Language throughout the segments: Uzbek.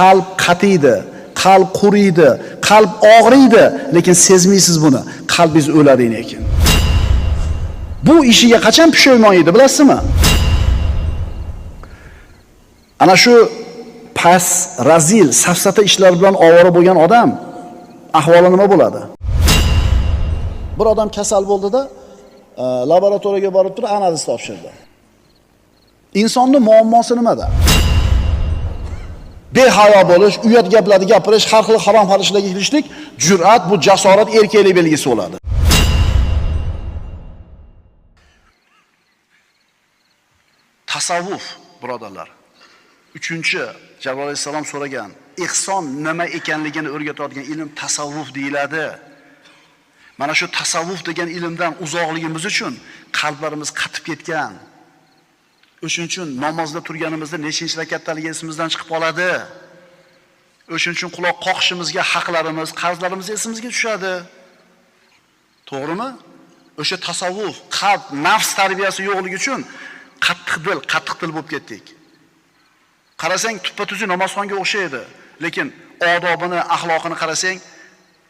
Qalb qatiydi, qalb quriydi, qalb og'riydi, lekin sezmaysiz buni. Qalbingiz o'ladi lekin. Bu ishiga qachon pushaymon edi, bilasizmi? Ana shu past, razil, safsata ishlar bilan ovora bo'lgan odam ahvoli nima bo'ladi? Bir odam kasal bo'ldi-da, laboratoriyaga borib turib analiz topshirdi. Insonning muammosi nimada? Behayo bo'lish, uyat gaplarni gapirish, har xil harom ishlarga kirishlik, jur'at, bu jasorat, erkaklik belgisi bo'ladi. Tasavvuf, birodarlar. 3-chi Jabroil alayhissalom so'ragan ihson nima ekanligini o'rgatadigan ilm tasavvuf deyiladi. Mana shu tasavvuf degan ilmdan uzoqligimiz uchun qalblarimiz qatib ketgan. O'shuning uchun namozda turganimizda nechinchi rakatdaligi esimizdan chiqib qoladi. O'shuning uchun quloq qoqishimizga haqlarimiz, qarzlarimiz esimizga tushadi. To'g'rimi? O'sha tasavvuf, qalb, nafs tarbiyasi yo'qligi uchun qattiq dil bo'lib ketdik. Qarasang tuppa-tuzuk namozxonga o'xshaydi, lekin odobini, axloqini qarasang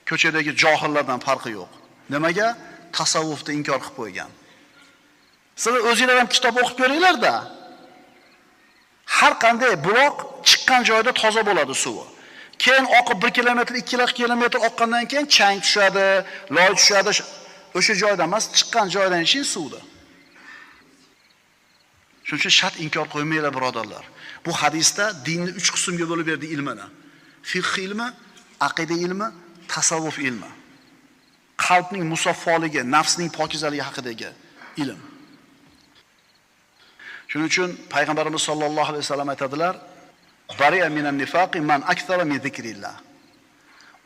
ko'chadagi johillardan farqi yo'q. Nimaga? Tasavvufni inkor qilib qo'ygan. Sizlar o'zinglar ham kitob o'qib ko'ringlar-da. Har qanday buloq chiqqan joyda toza bo'ladi suvi. Keyin oqib 1 kilometr, 2 kilometr oqqandan keyin chang tushadi, loy tushadi. O'sha joyda emas, chiqqan joydan iching suvda. Shuning uchun shart inkor qo'ymanglar, birodarlar. Bu hadisda dinni 3 qismga bo'lib berdi ilmini. Fiqh ilmi, aqida ilmi, tasavvuf ilmi. Qalbning musaffoligi, nafsning pokizaligi haqidagi ilm. Shuning uchun payg'ambarimiz sollallohu alayhi vasallam aytadilar: "Bari'a minan nifaqi man akthara min zikrillah."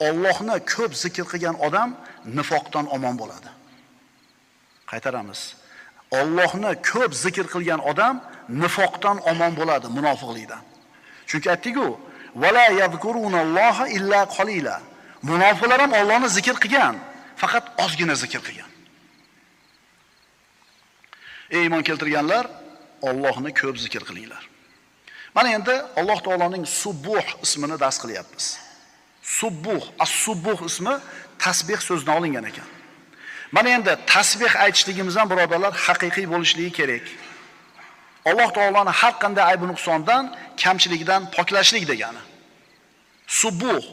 Allohni ko'p zikr qilgan odam nifoqdan omon bo'ladi. Qaytaramiz. Allohni ko'p zikr qilgan odam nifoqdan omon bo'ladi, munofiqlikdan. Chunki aytdik-ku, "Vala yadhkurunalloha illa qalila." Munofiqlar ham Allohni zikr qilgan, faqat ozgina zikr qilgan. Ey iymon keltirganlar, Allohni ko'p zikr qilinglar. Mana endi Alloh taoloning Subbuh ismini dars qilyapmiz. Subbuh, as-Subbuh ismi tasbih so'zidan olingan ekan. Mana endi tasbih aytishligimiz ham birodarlar haqiqiy bo'lishligi kerak. Alloh taoloni har qanday ayb nuqsondan, kamchilikdan poklashlik degani. Subbuh,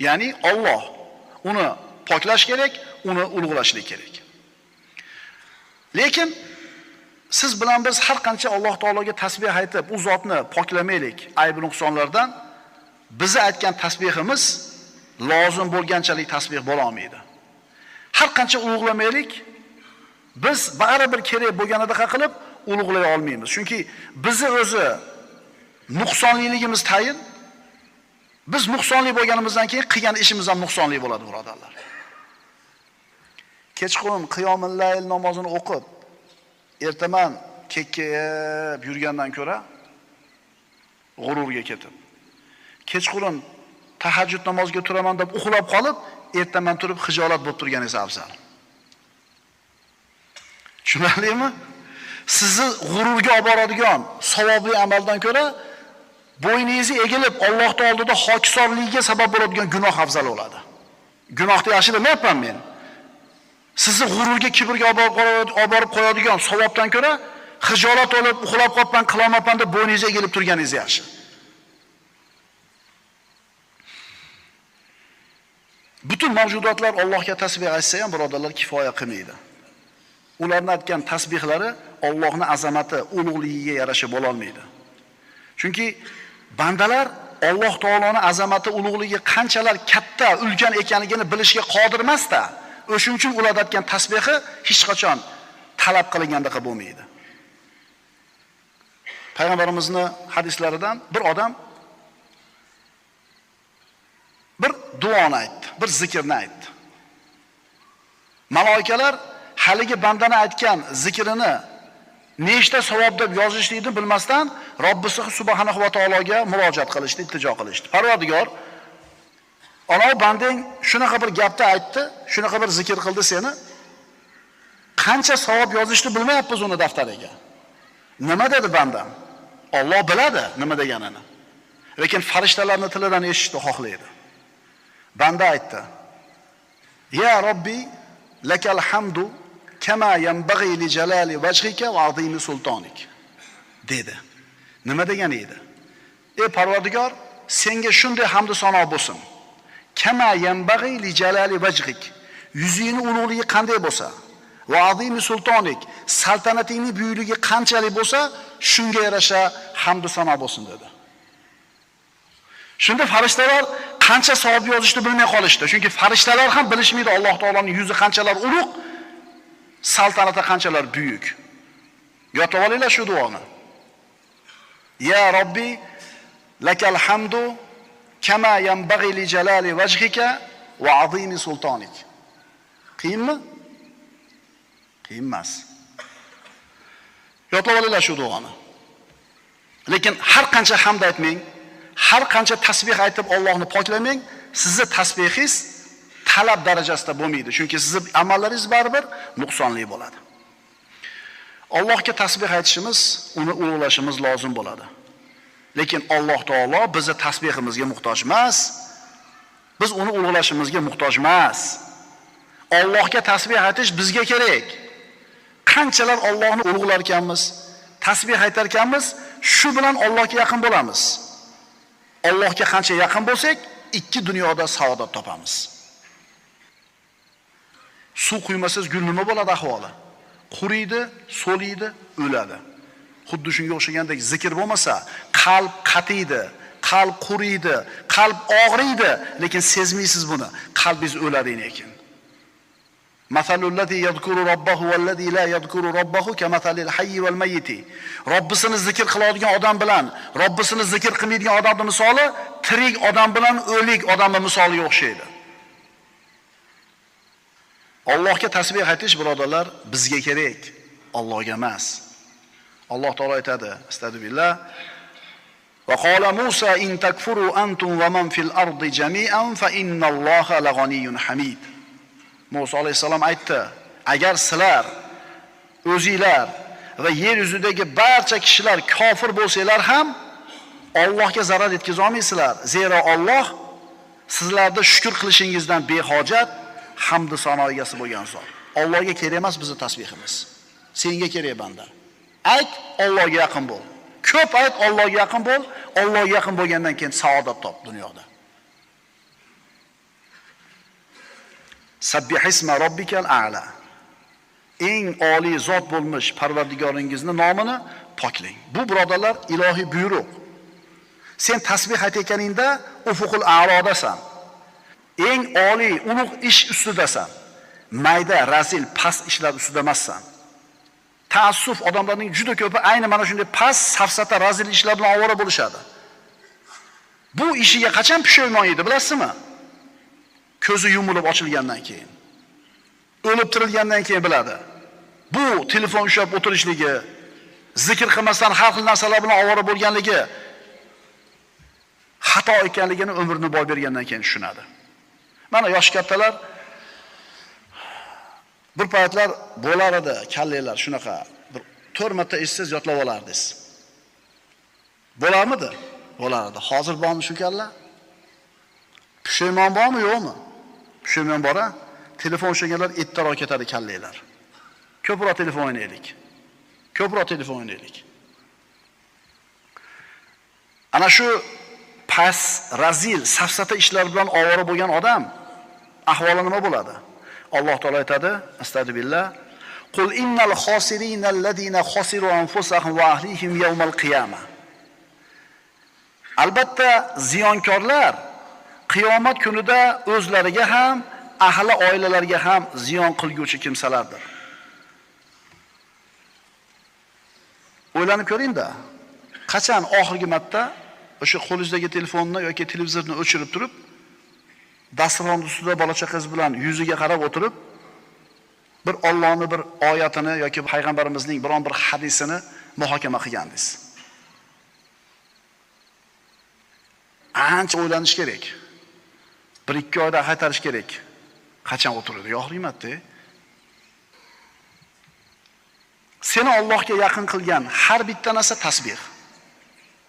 ya'ni Alloh, uni poklash kerak, uni ulug'lashlik kerak. Lekin siz bilan biz har qancha Alloh taologa tasbih aytib, u zotni poklamaylik ayb nuqsonlardan, bizni aytgan tasbihimiz lozim bo'lganchalik tasbih bo'la olmaydi. Har qancha ulug'lamaylik, biz baribir kerak bo'lganida qilib ulug'lay olmaymiz. Chunki bizni o'zi nuqsonliligimiz tayin. Biz nuqsonli bo'lganimizdan keyin qilgan ishimiz ham nuqsonli bo'ladi, birodarlar. Kechqurun qiyomul layl namozini o'qib, ertaman kekkayib yurgandan ko'ra g'ururga ketib, kechqurun tahajjud namoziga turaman deb uxlab qolib, ertaman turib xijolat bo'lib turganingiz afzal. Tushunarlimi? Sizni g'ururga olib boradigan savobli amaldan ko'ra bo'yningizni egilib Alloh oldida hokisorligiga sabab bo'ladigan gunoh afzal bo'ladi. Gunohni yaxshi demayapman men. Sizni g'ururga, kibrga olib borib qo'yadigan savobdan ko'ra xijolat olib, uxlab qolibman, qilolmayman deb bo'yningizni egilib turganingiz yaxshi. Butun mavjudotlar Allohga tasbih aytsa ham birodarlar kifoya qilmaydi. Ularning aytgan tasbihlari Allohning azamati, ulug'ligiga yarasha bo'la olmaydi. Chunki bandalar Alloh taoloning azamati, ulug'ligi qanchalar katta, ulkan ekanligini bilishga qodir emas-da. O'shuning uchun ular aytgan tasbihi hech qachon talab qilingandaqa bo'lmaydi. Payg'ambarimizning hadislaridan bir odam bir duoni aytdi, bir zikrni aytdi. Maloikalar haligi bandani aytgan zikrini nechta savob deb yozishlikni bilmasdan Robbisi subhanahu va taologa murojaat qilishdi, iltijo qilishdi. Parvardigor, ana bandang shunaqa bir gapni aytdi, shunaqa bir zikr qildi seni. Qancha savob yozishni bilmayapmiz uni daftariga. Nima dedi bandam? Alloh biladi nima deganini. Lekin farishtalarning tilidan eshitishni xohlaydi. Banda aytdi: "Ya Robbi, lakal hamdu kama yanbaghi li jalali vajhika va azimi sultonik." Dedi. Nima degani edi? Ey Parvardigor, senga shunday hamd va sano bo'lsin. Kama yanbaghi li jalali vajhik. Yuzingning ulug'ligi qanday bo'lsa, va azimi sultonik, saltanatingning buyukligi qanchalik bo'lsa, shunga yarasha hamd va sano bo'lsin dedi. Shunda farishtalar qancha savob yozishni bilmay qolishdi. Chunki farishtalar ham bilishmaydi Alloh taoloning yuzi qanchalar ulug', saltanati qanchalar buyuk. Yodlab olinglar shu duoni. Ya Robbi, lakal hamdu kama yanbaghi li jalali vajhika va azimi sultonik. Qiyinmi? Qiyin emas. Yodlab olinglar shu duoni. Lekin har qancha hamd aytmang, har qancha tasbih aytib Allohni poklamang, sizni tasbihingiz talab darajasida bo'lmaydi. Chunki sizni amallaringiz baribir nuqsonli bo'ladi. Allohga tasbih aytishimiz, uni ulug'lashimiz lozim bo'ladi. Lekin Alloh taolo bizni tasbihimizga muhtoj emas. Biz uni ulug'lashimizga muhtoj emas. Allohga tasbih aytish bizga kerak. Qanchalar Allohni ulug'lar ekanmiz, tasbih aytar ekanmiz, shu bilan Allohga yaqin bo'lamiz. Allohga qancha yaqin bo'lsak, ikki dunyoda saodat topamiz. Suv quymasangiz gul nima bo'ladi ahvoli? Quriydi, so'liydi, o'ladi. Xuddi shunga o'xshagandek zikr bo'lmasa, qalb qatiydi, qalb quriydi, qalb og'riydi, lekin sezmaysiz buni. Qalbingiz o'ladi lekin. Masalullazi yadhkuru robbahu vallazi la yadhkuru robbahu kamasalil hayyi val mayyiti. Robbisini zikr qiladigan odam bilan Robbisini zikr qilmaydigan odamning misoli tirik odam bilan o'lik odamning misoliga o'xshaydi. Allohga tasbih aytish birodarlar bizga kerak, Allohga emas. Alloh taolo aytadi, astagfirullah. Va qala Musa in takfuru antum va man fil ardi jami'an fa innalloha lag'aniyyun hamid. Musa alayhisalom aytdi, agar sizlar o'zinglar va yer yuzidagi barcha kishilar kofir bo'lsanglar ham Allohga zarar yetkaza olmaysizlar. Zero Alloh sizlarda shukr qilishingizdan behojat, hamd sano egasi bo'lgan zot. Allohga kerak emas bizning tasbihimiz. Senga kerak banda. Ayt, Allohga yaqin bo'l. Ko'p ayt, Allohga yaqin bo'l. Allohga yaqin bo'lgandan keyin saodat top dunyoda. Sabbihisma robbikal a'la. Eng oliy zot bo'lmish Parvardigoringizning nomini poklang. Bu birodarlar ilohiy buyruq. Sen tasbih aytayotganingda ufuqul a'lodasan. Eng oliy, ulug' ish ustidasan. Mayda, razil, past ishlar ustida emassan. Taassuf odamlarning juda ko'pi ayni mana shunday past, safsata, razil ishlar bilan ovora bo'lishadi. Bu ishiga qachon pushaymon edi bilasizmi? Ko'zi yumilib ochilgandan keyin. O'lib tirilgandan keyin biladi. Bu telefon ushlab o'tirishligi, zikr qilmasdan har xil narsalar bilan ovora bo'lganligi xato ekanligini umrini boy bergandan keyin tushunadi. Mana yosh kattalar bir paytlar bo'lar edi, kallalar shunaqa bir 4 marta eshitsangiz yodlab olardingiz. Bo'larmidi? Bo'lardi. Hozir bormi shu kalla? Pushaymon bormi, yo'qmi? Pushaymon bor-a? Telefon ushlaganlar ertaroq ketadi kallalar. Ko'proq telefon o'ynaylik. Ko'proq telefon o'ynaylik. Ana shu past, razil, safsata ishlar bilan ovora bo'lgan odam ahvoli nima bo'ladi? Alloh taolo aytadi, astagfirullah. Qul innal khosirina allazina khosiru anfusahum va ahlihim yawmal qiyamah. Albatta ziyonkorlar qiyomat kunida o'zlariga ham, ahli oilalariga ham ziyon qilguvchi kimsalardir. O'ylanib ko'ring-da, qachon oxirgi marta o'sha qo'lingizdagi telefonni yoki televizorni o'chirib turib, dasturxon ustida bola chaqangiz bilan yuziga qarab o'tirib, bir Allohning bir oyatini yoki payg'ambarimizning biron bir hadisini muhokama qilgandingiz? Ancha o'ylanish kerak. 1-2 oyda qaytarish kerak. Qachon o'tiradi? Oxirgi marta. Seni Allohga yaqin qilgan har bitta narsa tasbih.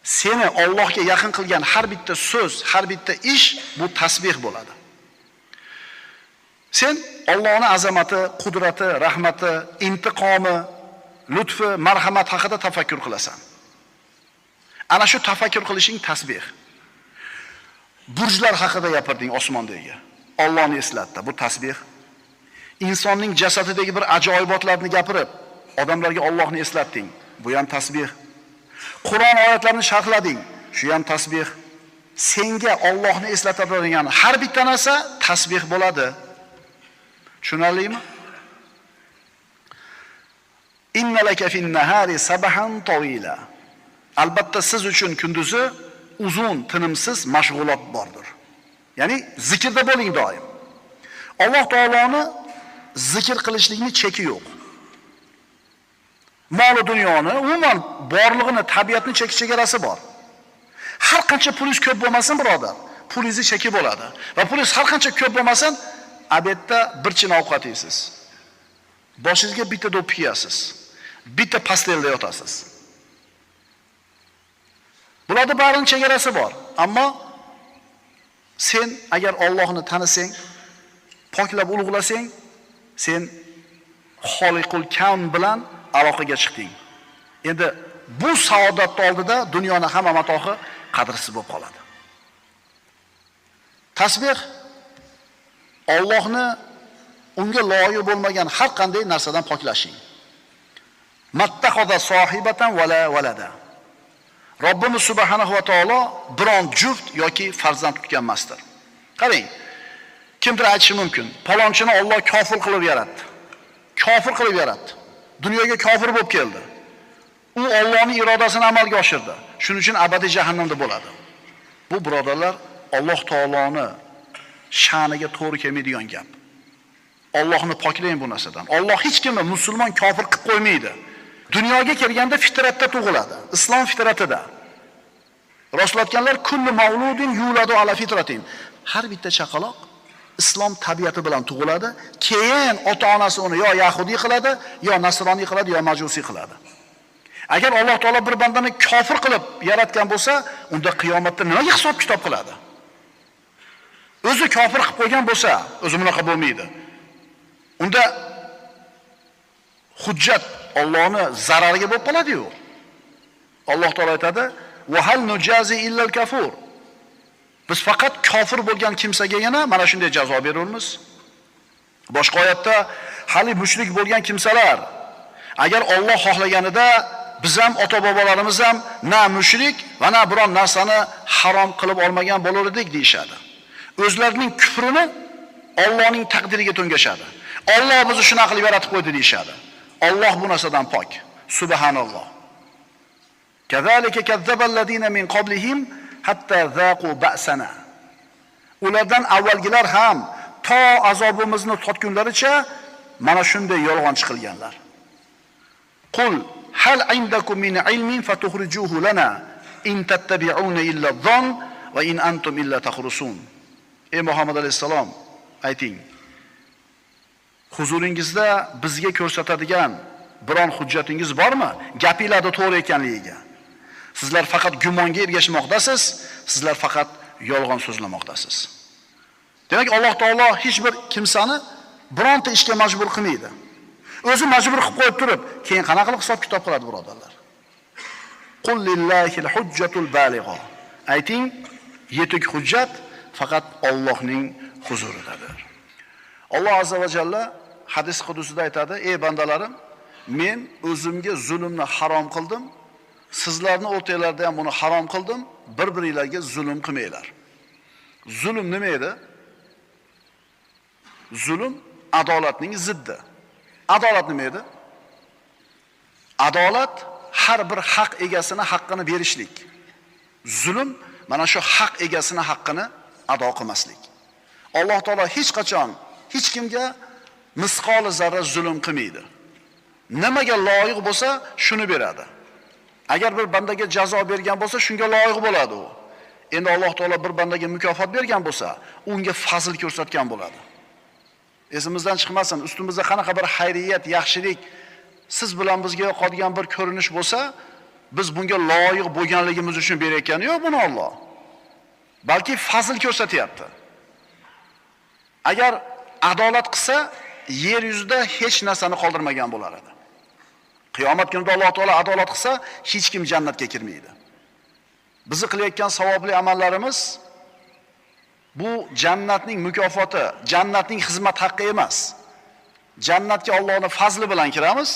Seni Allohga yaqin qilgan har bitta so'z, har bitta ish bu tasbih bo'ladi. Sen Allohning azamati, qudrati, rahmati, intiqomi, lutfi, marhamat haqida tafakkur qilasan. Ana shu tafakkur qilishing tasbih. Burjlar haqida gapirding osmondagi. Allohni eslatdi, bu tasbih. Insonning jasadidagi bir ajoyibotlarni gapirib, odamlarga Allohni eslatding, bu ham tasbih. Qur'on oyatlarini sharhlading, shu ham tasbih. Senga Allohni eslatadigan har bitta narsa tasbih bo'ladi. Tushunarlimi? Inna laka fin nahari sabahan tawila. Albatta siz uchun kunduzi uzun, tinimsiz mashg'ulot bordir. Ya'ni zikrda bo'ling doim. Alloh taoloni zikr qilishlikning cheki yo'q. Mol dunyoni, umuman borlig'ini, tabiatni cheki chegarasi bor. Har qancha pulingiz ko'p bo'lmasin, birodar, pulingizni cheki bo'ladi. Va pulingiz har qancha ko'p bo'lmasin, obedda bir china ovqat yeysiz. Boshingizga bitta do'ppi kiyasiz. Bitta pastelda yotasiz. Bularda barining chegarasi bor. Ammo sen agar Allohni tanisang, poklab ulug'lasang, sen Xoliqul Kavn bilan aloqaga chiqding. Endi bu saodatning oldida dunyoni hamma matohi qadrsiz bo'lib qoladi. Tasbih Allohni unga loyiq bo'lmagan har qanday narsadan poklashing. Mattaxoza sohibatan vala valada. Robbimiz subhanahu va taolo biron juft yoki farzand tutgan emasdir. Qarang, kimdir aytishi mumkin, palonchini Alloh kofir qilib yaratdi. Kofir qilib yaratdi. Dunyoga kofir bo'lib keldi. U Allohning irodasini amalga oshirdi. Shuning uchun abadiy jahannamda bo'ladi. Bu birodarlar, Alloh taoloni sha'niga to'g'ri kelmaydigan gap. Allohni poklang bu narsadan. Alloh hech kimni musulmon kofir qilib qo'ymaydi. Dunyoga kelganda fitratda tug'iladi. Islom fitratida. Rasul aytganlar, kullu mavludin yuladu ala fitratin. Har bitta chaqaloq islom tabiati bilan tug'iladi. Keyin ota-onasi uni yo yahudi qiladi, yo nasroniy qiladi, yo majusiy qiladi. Agar Alloh taolo bir bandani kofir qilib yaratgan bo'lsa, unda qiyomatda nimaga hisob kitob qiladi? O'zi kofir qilib qo'ygan bo'lsa, o'zi bunaqa bo'lmaydi. Unda hujjat Allohni zarariga bo'lib qoladi-yu. Alloh taolo aytadi: "Va hal nujazi illal kafur." Biz faqat kofir bo'lgan kimsagagina mana shunday jazo beramiz. Boshqa oyatda hali mushrik bo'lgan kimsalar agar Alloh xohlaganida biz ham ota-bobolarimiz ham na mushrik va na biron narsani harom qilib olmagan bo'lar edik deyishadi. O'zlarining kufrini Allohning taqdiriga to'ngashadi. Alloh bizni shunaqa qilib yaratib qo'ydi deyishadi. Alloh bu narsadan pok. Subhanalloh. Kazalika kazzaballazina min qablihim hatta zaqu ba'sana. Ulardan avvalgilar ham to azobimizni totgunlaricha mana shunday yolg'on chiqilganlar. Qul hal indakum min ilmin fatukhrijuhu lana in tattabi'una illa dhann va in antum illa takhrusun. Ey Muhammad alayhisalom, ayting. Huzuringizda bizga ko'rsatadigan biron hujjatingiz bormi? Gapinglarda to'g'ri ekanligiga. Sizlar faqat gumonga ergashmoqdasiz, sizlar faqat yolg'on so'zlamoqdasiz. Demak, Alloh taolo hech bir kimsani bironta ishga majbur qilmaydi. O'zi majbur qilib qo'yib turib, keyin qanaqa qilib hisob kitob qiladi, birodarlar? Qul lillahil hujjatul balig'a. Ayting, yetuk hujjat faqat Allohning huzuridadir. Alloh azza va jalla hadis qudusida aytadi: "Ey bandalarim, men o'zimga zulmni harom qildim, sizlarni o'rtanglarda ham buni harom qildim, bir-biringlarga zulm qilmanglar." Zulm nima edi? Zulm adolatning ziddi. Adolat nima edi? Adolat har bir haq egasini haqqini berishlik. Zulm mana shu haq egasini haqqini ado qilmaslik. Alloh taolo hech qachon hech kimga misqoli zarra zulm qilmaydi. Nimaga loyiq bo'lsa, shuni beradi. Agar bir bandaga jazo bergan bo'lsa, shunga loyiq bo'ladi u. Endi Alloh taolo bir bandaga mukofot bergan bo'lsa, unga fazl ko'rsatgan bo'ladi. Esimizdan chiqmasin, ustimizda qanaqa bir xayriyat, yaxshilik siz bilan bizga yoqadigan bir ko'rinish bo'lsa, Biz bunga loyiq bo'lganligimiz uchun berayotgani yo'q buni Alloh. Balki fazl ko'rsatyapti. Agar adolat qilsa, yer yuzida hech narsani qoldirmagan bo'lar edi. Qiyomat kunida Alloh taolo adolat qilsa, hech kim jannatga kirmaydi. Bizni qilayotgan savobli amallarimiz bu jannatning mukofoti, jannatning xizmat haqqi emas. Jannatga Allohning fazli bilan kiramiz.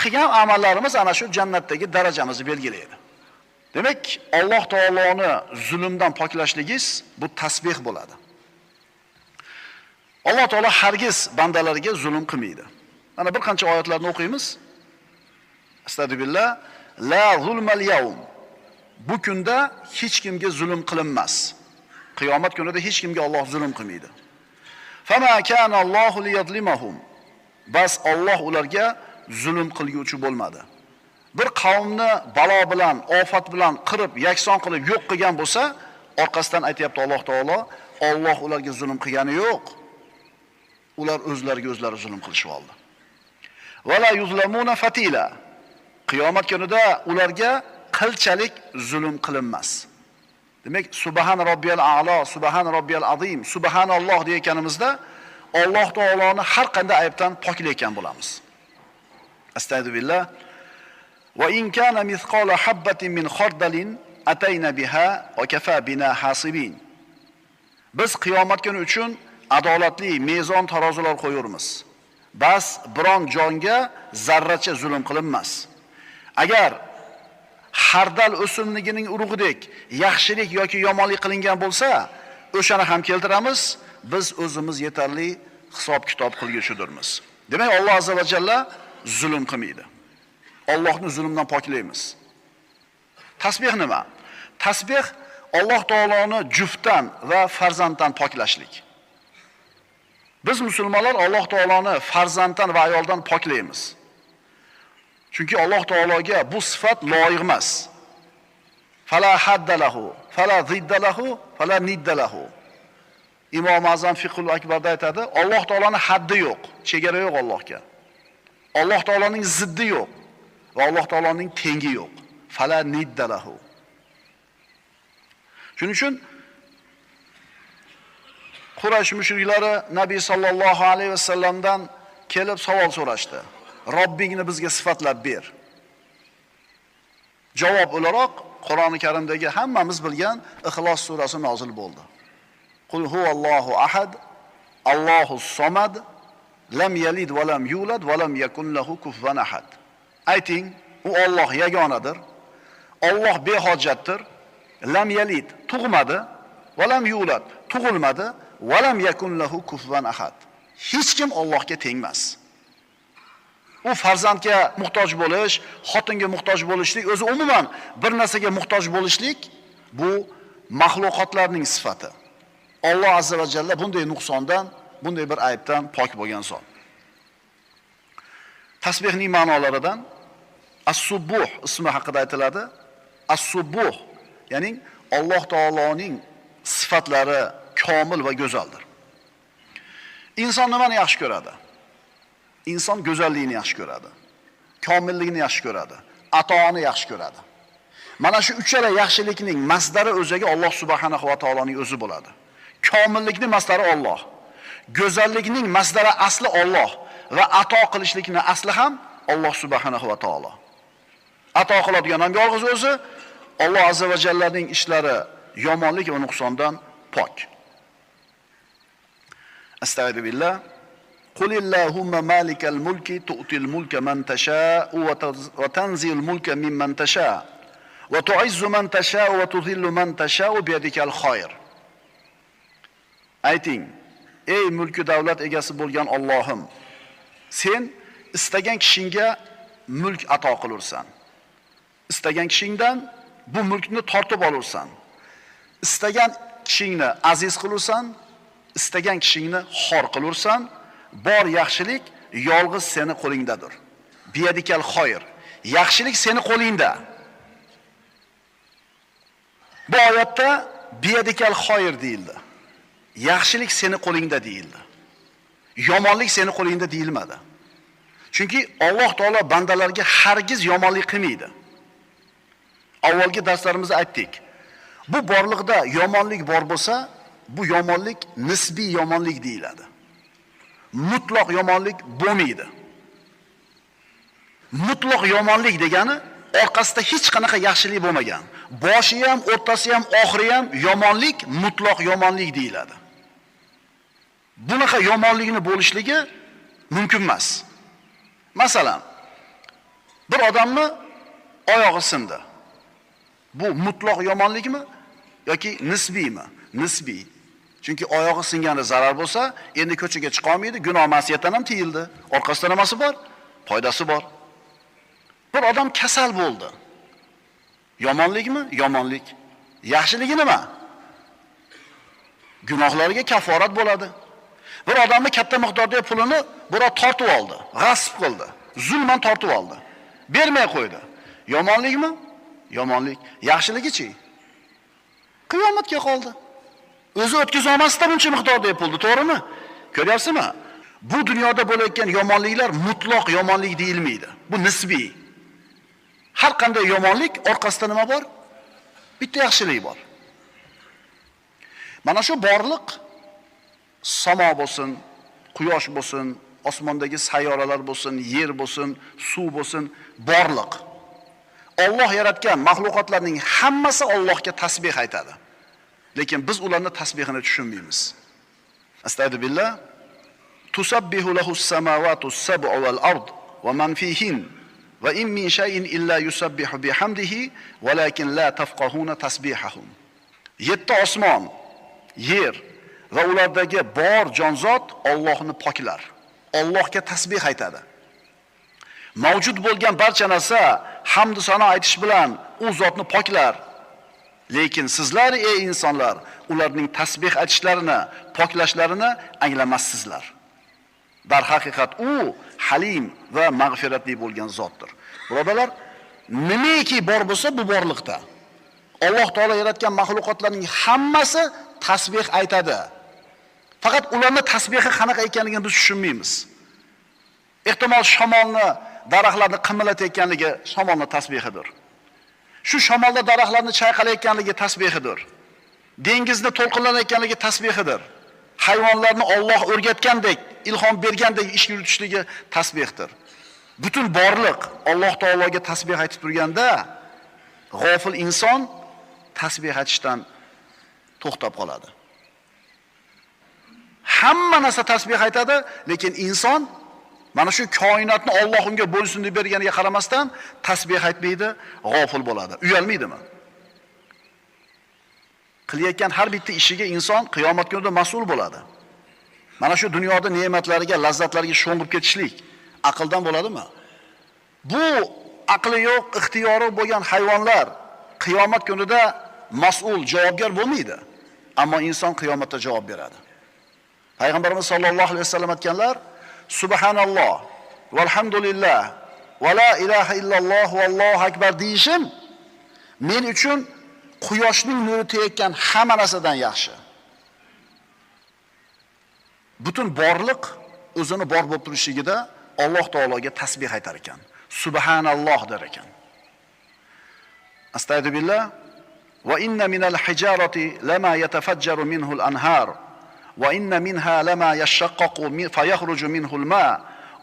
Qilgan amallarimiz ana shu jannatdagi darajamizni belgilaydi. Demak, Alloh taoloni zulmdan poklashligingiz bu tasbih bo'ladi. Alloh taolo hargiz bandalarga zulm qilmaydi. Mana bir qancha oyatlarni o'qiymiz. Astagfirullah, la zulmal yawm. Bu kunda hech kimga zulm qilinmas. Qiyomat kunida hech kimga Alloh zulm qilmaydi. Fama kana Allohu liyazlimahum. Bas Alloh ularga zulm qilguvchi bo'lmadi. Bir qavmni balo bilan, ofat bilan qirib, yakson qilib yo'q qilgan bo'lsa, orqasidan aytayapti Alloh taolo, Alloh ularga zulm qilgani yo'q. Ular o'zlariga o'zlari zulm qilishib oldi. Va la yuzlamuna fatila. Qiyomat kunida ularga qilchalik zulm qilinmas. Demak, subhan robbiyal a'lo, subhan robbiyal azim, subhanalloh deganimizda Alloh taoloni har qanday aybdan poklayotgan bo'lamiz. Astagfirullah. Va in kana mithqala habbatin min khardalin atayna biha va kafa bina hasibin. Biz qiyomat kuni uchun adolatli mezon tarozilar qo'yurmiz. Bas biron jonga zarracha zulm qilinmas. Agar xardal o'simligining urug'idek yaxshilik yoki yomonlik qilingan bo'lsa, o'shani ham keltiramiz, biz o'zimiz yetarli hisob kitob qilguvchidirmiz. Demak, Alloh azza va jalla zulm qilmaydi. Allohni zulmdan poklaymiz. Tasbih nima? Tasbih Alloh taoloni juftdan va farzanddan poklashlik. Biz musulmonlar Alloh taoloni farzanddan va ayoldan poklaymiz. Chunki Alloh taologa bu sifat loyiq emas. Fala hadda lahu, fala zidda lahu, fala nidda lahu. Imom Azam Fiqhul Akbarda aytadi, Alloh taoloning haddi yo'q, chegara yo'q Allohga. Alloh taoloning ziddi yo'q va Alloh taoloning tengi yo'q. Fala nidda lahu. Shuning uchun Quraysh mushriklari Nabiy sallallohu alayhi vasallamdan kelib savol so'rashdi. Robbingni bizga sifatlab ber. Javob o'laroq Qur'oni Karimdagi hammamiz bilgan Ixlos surasi nozil bo'ldi. Qul huvallohu ahad, Allohus somad, lam yalid va lam yulad va lam yakun lahu kufuwan ahad. Ayting, u Alloh yagonadir. Alloh behojatdir. Lam yalid tug'madi va lam yulad tug'ilmadi va lam yakun lahu kufuwan ahad. Hech kim Allohga tengmas. U farzandga muhtoj bo'lish, xotinga muhtoj bo'lishlik, o'zi umuman bir narsaga muhtoj bo'lishlik bu maxluqotlarning sifati. Alloh azza va jalla bunday nuqsondan, bunday bir aybdan pok bo'lgan zot. Tasbihning ma'nolaridan As-Subuh ismi haqida aytiladi. As-Subuh, ya'ni Alloh taoloning sifatlari komil va go'zaldir. Inson nimani yaxshi ko'radi? Inson go'zallikni yaxshi ko'radi. Komillikni yaxshi ko'radi. Atoni yaxshi ko'radi. Mana shu uchala yaxshilikning masdari o'ziga Alloh subhanahu va taoloning o'zi bo'ladi. Komillikning masdari Alloh. Go'zallikning masdari asli Alloh va ato qilishlikning asli ham Alloh subhanahu va taolo. Ato qiladigan ham yolg'iz o'zi. Alloh azza va jallaning ishlari yomonlik va nuqsondan pok. Astagfirullah. Qul illahumma malikal mulki tu'til mulka man tasha'u va tanzil mulka mimman tasha' va tu'izzu man tasha'u va tuzillu man tasha'u biyadikal khayr. Ayting, ey mulki davlat egasi bo'lgan Allohim, sen istagan kishingga mulk ato qilursan. Istagan kishingdan bu mulkni tortib olursan. Istagan kishingni aziz qilursan, istagan kishingni xor qilursan. Bor yaxshilik yolg'iz seni qo'lingdadir. Biyadikal xoyr. Yaxshilik seni qo'lingda. Bu oyatda biyadikal xoyr deyildi. Yaxshilik seni qo'lingda deyildi. Yomonlik seni qo'lingda deyilmadi. Chunki Alloh taolo bandalarga hargiz yomonlik qilmaydi. Avvalgi darslarimizda aytdik. Bu borliqda yomonlik bor bo'lsa, bu yomonlik nisbiy yomonlik deyiladi. Mutlaq yomonlik bo'lmaydi. Mutlaq yomonlik degani orqasida hech qanaqa yaxshilik bo'lmagan. Boshi ham, o'rtasi ham, oxiri ham yomonlik, mutlaq yomonlik deyiladi. Bunaqa yomonlikni bo'lishligi mumkin emas. Masalan, bir odamni oyog'i sindi. Bu mutlaq yomonlikmi yoki nisbiymi? Nisbiy. Chunki oyog'i singani zarar bo'lsa, endi ko'chaga chiqa olmaydi, gunoh ma'siyatdan ham tiyildi. Orqasida nimasi bor? Foydasi bor. Bir odam kasal bo'ldi. Yomonlikmi? Yomonlik. Yaxshiligi nima? Gunohlariga kaforat bo'ladi. Bir odamni katta miqdordagi pulini birov tortib oldi, g'asb qildi, zulman tortib oldi. Bermay qo'ydi. Yomonlikmi? Yomonlik. Yaxshiligi-chi? Qiyomatga qoldi. O'zi o'tkaza olmasdi buncha miqdordagi pulni, to'g'rimi? Ko'ryapsizmi? Bu dunyoda bo'layotgan yomonliklar mutlaq yomonlik deyilmaydi. Bu nisbiy. Har qanday yomonlik orqasida nima bor? Bitta yaxshilik bor. Mana shu borliq samo bo'lsin, quyosh bo'lsin, osmondagi sayyoralar bo'lsin, yer bo'lsin, suv bo'lsin, borliq. Alloh yaratgan mahluqotlarning hammasi Allohga tasbih aytadi. Lekin biz ularning tasbihini tushunmaymiz. Astagfirullah. Tusabbihu lahu as-samawati as-sab'u wal ard wa man fihin va in min shay'in illa yusabbihu bihamdihi walakin la tafqahuna tasbihahum. Yetti osmon, yer va ulardagi bor jonzot Allohni poklar. Allohga tasbih aytadi. Mavjud bo'lgan barcha narsa hamd sano aytish bilan u zotni poklar. Lekin sizlar ey insonlar ularning tasbih aytishlarini, poklashlarini anglamassizlar. Darhaqiqat u halim va mag'firatli bo'lgan zotdir. Birodarlar, nimaki bor bo'lsa bu borliqda Alloh taolo yaratgan mahluqotlarning hammasi tasbih aytadi. Faqat ularning tasbihi qanaqa ekanligini biz tushunmaymiz. Ehtimol shamolni, daraxtlarni qimillatayotganligi shamolning tasbihidir. Shu shamolda daraxtlarni chayqalayotganligi tasbihidir. Dengizni to'lqinlanayotganligi tasbihidir. Hayvonlarni Alloh o'rgatgandek, ilhom bergandek ish yuritishligi tasbihdir. Butun borliq Alloh taologa tasbih aytib turganda, g'ofil inson tasbih aytishdan to'xtab qoladi. Hamma narsa tasbih aytadi, lekin inson mana shu koinotni Alloh unga bo'lsin deb berganiga qaramasdan tasbih aytmaydi, g'ofil bo'ladi. Uyalmaydimi? Qilayotgan har bitta ishiga inson qiyomat kunida mas'ul bo'ladi. Mana shu dunyoda ne'matlariga, lazzatlariga sho'ng'ib ketishlik aqldan bo'ladimi? Bu aqli yo'q, ixtiyori bo'lgan hayvonlar qiyomat kunida mas'ul, javobgar bo'lmaydi. Ammo inson qiyomatda javob beradi. Payg'ambarimiz sollallohu alayhi vasallam aytganlar: Subhanalloh valhamdulillah va la ilaha illalloh vallohu akbar deyishim men uchun quyoshning nuri tegayotgan hamma narsadan yaxshi. Butun borliq o'zini bor bo'lib turishligida Alloh taologa tasbih aytar ekan. Subhanalloh der ekan. Astagfirullah. Va inna minal hijarati lama yatafajjaru minhu al-anhar va inna minha lama yashaqqaqu fayakhruju minhu al-ma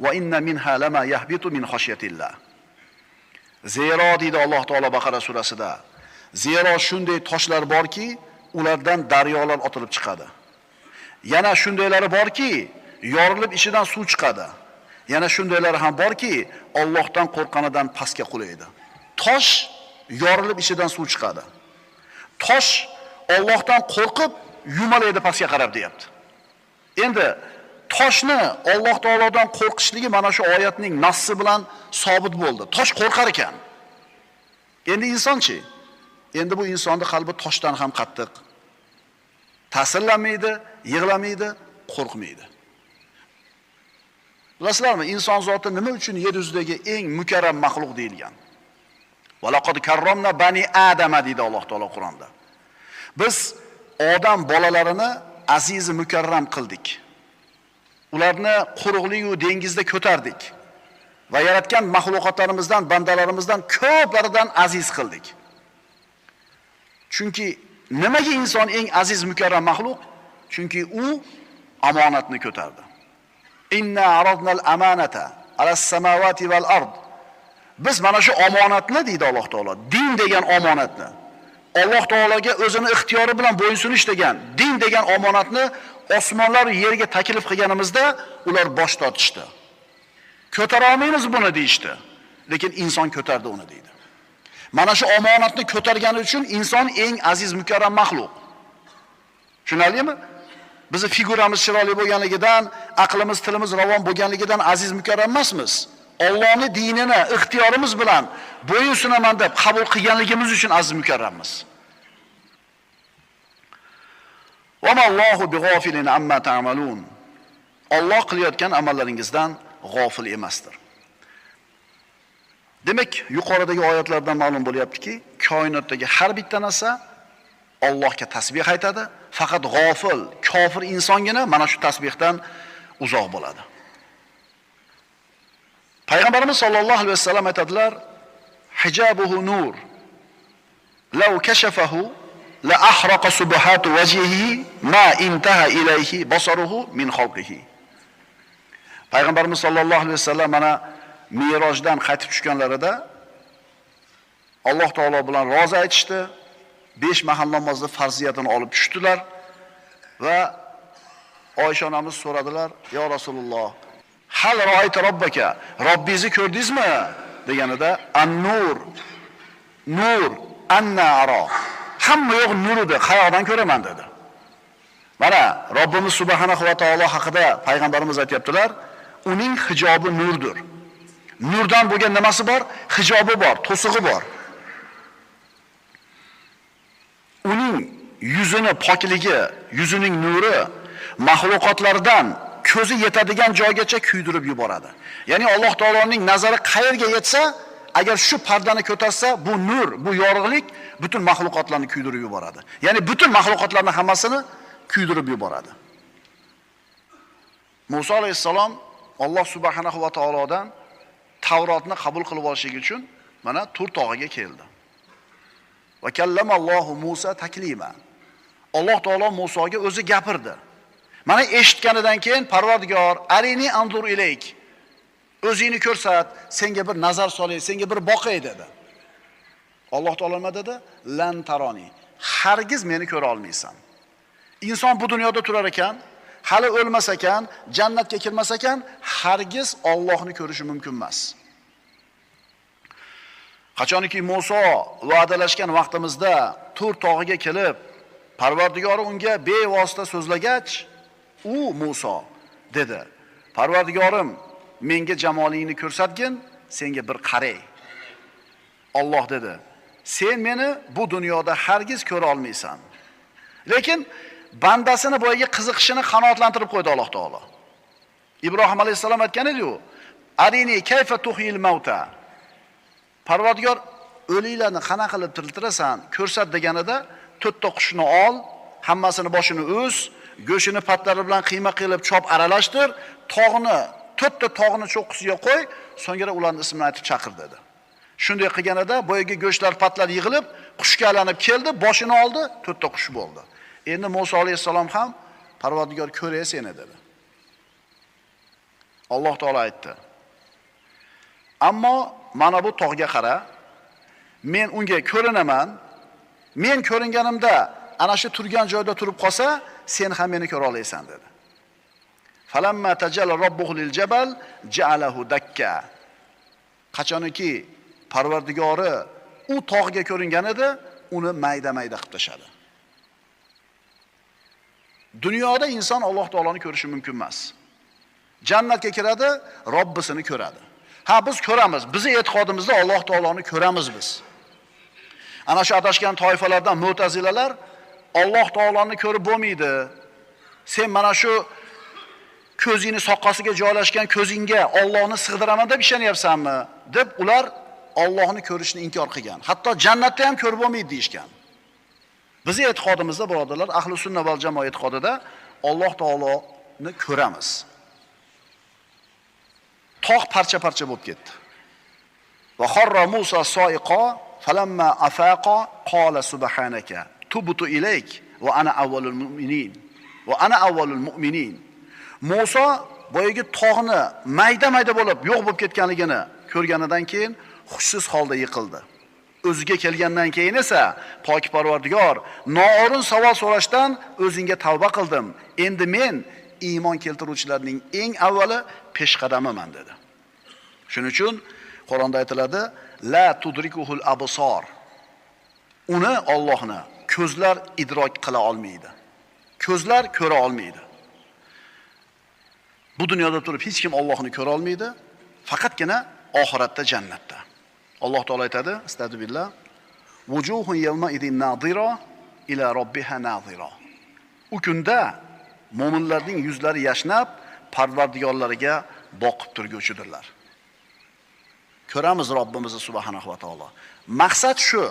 va inna minha lama yahbitu min khashyatillah. Zero deydi Alloh taolo Baqara surasida. Zero shunday toshlar borki, ulardan daryolar otilib chiqadi. Yana shundaylari borki, yorilib ichidan suv chiqadi. Yana shundaylari ham borki, Allohdan qo'rqqanidan pastga qulaydi. Tosh yorilib ichidan suv chiqadi. Tosh Allohdan qo'rqib yumalaydi pastga qarab deyapti. Endi toshni Alloh taolodan qo'rqishligi mana shu oyatning nassi bilan sobit bo'ldi. Tosh qo'rqar ekan. Endi insonchi? Endi bu insonning qalbi toshdan ham qattiq. Ta'sirlanmaydi, yig'lamaydi, qo'rqmaydi. Bilasizlarmi, inson zoti nima uchun yer yuzidagi eng mukarram maxluq deyilgan? Va laqad karramna bani Adama deydi Alloh taolo Qur'onda. Biz odam bolalarini aziz mukarram qildik. Ularni quruqlik va dengizda ko'tardik va yaratgan mahluqotlarimizdan, bandalarimizdan ko'plaridan aziz qildik. Chunki nimaga inson eng aziz mukarram maxluq? Chunki u omonatni ko'tardi. Inna aradnal amanata alas samawati val ard. Biz mana shu omonatni deydi Alloh taolo, din degan omonatni, Alloh taologa o'zini ixtiyori bilan bo'ysunish degan, din degan omonatni osmonlar yerga taklif qilganimizda ular bosh tortishdi. Ko'tara olmaymiz buni deyishdi. Lekin inson ko'tardi uni deydi. Mana shu omonatni ko'targani uchun inson eng aziz mukarram maxluq. Tushunarlimi? Bizi figuramiz chiroyli bo'lganligidan, aqlimiz, tilimiz ravon bo'lganligidan aziz mukarram emasmiz. Allohning dinini ixtiyorimiz bilan bo'yin sunaman deb qabul qilganligimiz uchun aziz mukarrammiz. Va mallohu big'ofilin amma ta'malun. Alloh qilayotgan amallaringizdan g'ofil emasdir. Demak, yuqoridagi oyatlardan ma'lum bo'lyaptiki, koinotdagi har bitta narsa Allohga tasbih aytadi, faqat g'ofil, kofir insongina mana shu tasbihdan uzoq bo'ladi. Payg'ambarimiz sollallohu alayhi vasallam aytadilar: "Hijabuhu nur. Law kashafahu la ahraqa subhatu wajhihi ma intaha ilayhi basaruhu min khalqihi." Payg'ambarimiz sollallohu alayhi vasallam mana Mirojdan qaytib tushganlarida Alloh taolo bilan rozi aytishdi. 5 mahal namozni farziyatini olib tushdilar va Oysha onamiz so'radilar: "Ya Rasululloh, hal ra'ayta robbaka? Robbingizni ko'rdingizmi?" deganida an-nur, nur anna ara. Hamma yo'q nur edi, qayoqdan ko'raman dedi. Mana Robbimiz subhanahu va taolo haqida payg'ambarimiz aytayaptilar, uning hijobi nurdir. Nurdan bo'lgan nimasi bor? Hijobi bor, to'sig'i bor. Uning yuzini pokligi, yuzining nuri maxluqotlardan ko'zi yetadigan joygacha kuydirib yuboradi. Ya'ni Alloh taoloning nazari qayerga yetsa, agar shu pardani ko'tarsa, bu nur, bu yorug'lik butun maxluqotlarni kuydirib yuboradi. Ya'ni butun maxluqotlarning hammasini kuydirib yuboradi. Musa alayhissalom Alloh subhanahu va taolodan Tavrotni qabul qilib olishlik uchun mana Tur tog'iga keldi. Va kallamallohu Musa taklima. Alloh taolo Musoga o'zi gapirdi. Mana eshitganidan keyin Parvardigor, arini anzur ilayk. O'zingni ko'rsat, senga bir nazar solay, senga bir boqay dedi. Alloh taolo nima dedi? Lan taroni. Hargiz meni ko'ra olmaysan. Inson bu dunyoda turar ekan, hali o'lmas ekan, jannatga kirmas ekan, hargiz Allohni ko'rishi mumkin emas. Qachonki Muso va'dalashgan vaqtimizda Tur tog'iga kelib, Parvardigori unga bevosita so'zlagach, u Muso dedi: "Parvardigorim, menga jamolingni ko'rsatgin, senga bir qaray." Alloh dedi: "Sen meni bu dunyoda hargiz ko'ra olmaysan." Lekin bandasini boyagi qiziqishini qanoatlantirib qo'ydi Alloh taolo. Ibrohim alayhissalom aytgan edi-ku, "Arini kayfa tuhyil mauta?" Parvardigor o'liklarni qana qilib tiriltirasan, ko'rsat deganida to'rtta qushni ol, hammasini boshini uz, go'shini patlari bilan qiyma qilib chop aralashtir, tog'ni, to'rtta tog'ni cho'qqisiga qo'y, so'ngra ularning ismini aytib chaqir dedi. Shunday qilganida boyagi go'shtlar patlar yig'ilib, qushga aylanib keldi, boshini oldi, to'rtta qush bo'ldi. Endi Musa alayhissalom ham Parvardigor ko'ray seni dedi. Alloh taolo aytdi: "Ammo mana bu tog'ga qara, men unga ko'rinaman. Men ko'ringanimda ana shu turgan joyda turib qolsa, sen ham meni ko'ra olasan" dedi. Falamma tajalla robbuhu lil jabal ja'alahu dakka. Qachonki Parvardigori u tog'ga ko'ringan edi, uni mayda-mayda qilib tashladi. Dunyoda inson Alloh taoloni ko'rishi mumkin emas. Jannatga kiradi, Robbisini ko'radi. Ha, biz ko'ramiz. Bizning e'tiqodimizda Alloh taoloni ko'ramiz biz. Ana shu adashgan toifalardan mu'tazilalar Alloh taoloni ko'rib bo'lmaydi. Sen mana shu ko'zingni soqqasiga joylashgan ko'zingga Allohni sig'diraman deb ishonyapsanmi deb ular Allohni ko'rishni inkor qilgan. Hatto jannatda ham ko'rib bo'lmaydi deyishgan. Bizning e'tiqodimizda birodarlar, ahli sunna val jamoa e'tiqodida Alloh taoloni ko'ramiz. Tog' parcha-parcha bo'lib ketdi. Va xorra Musa soiqa Falamma afaqa qala subhanaka tubtu ilayk va ana avvalul mu'minin. Va ana avvalul mu'minin. Musa boyagi tog'ni mayda-mayda bo'lib yo'q bo'lib ketganligini ko'rganidan keyin hushsiz holda yiqildi. O'ziga kelgandan keyin esa pok Parvardigor, noo'rin savol so'rashdan o'zingga tavba qildim. Endi men iymon keltiruvchilarning eng avvali peshqadamiman dedi. Shuning uchun Qur'onda aytiladi: la tudrikuhul absor. Uni Allohni ko'zlar idrok qila olmaydi. Ko'zlar ko'ra olmaydi. Bu dunyoda turib hech kim Allohni ko'ra olmaydi, faqatgina oxiratda, jannatda. Alloh taolo aytadi: "Astagfirullah, wujuhun yawma idin nadira ila robbiha nadira." U kunda mo'minlarning yuzlari yashnab, Parvardigorlariga boqib turguvchidirlar. Ko'ramiz Robbimizni subhanahu va taolo. Maqsad shu.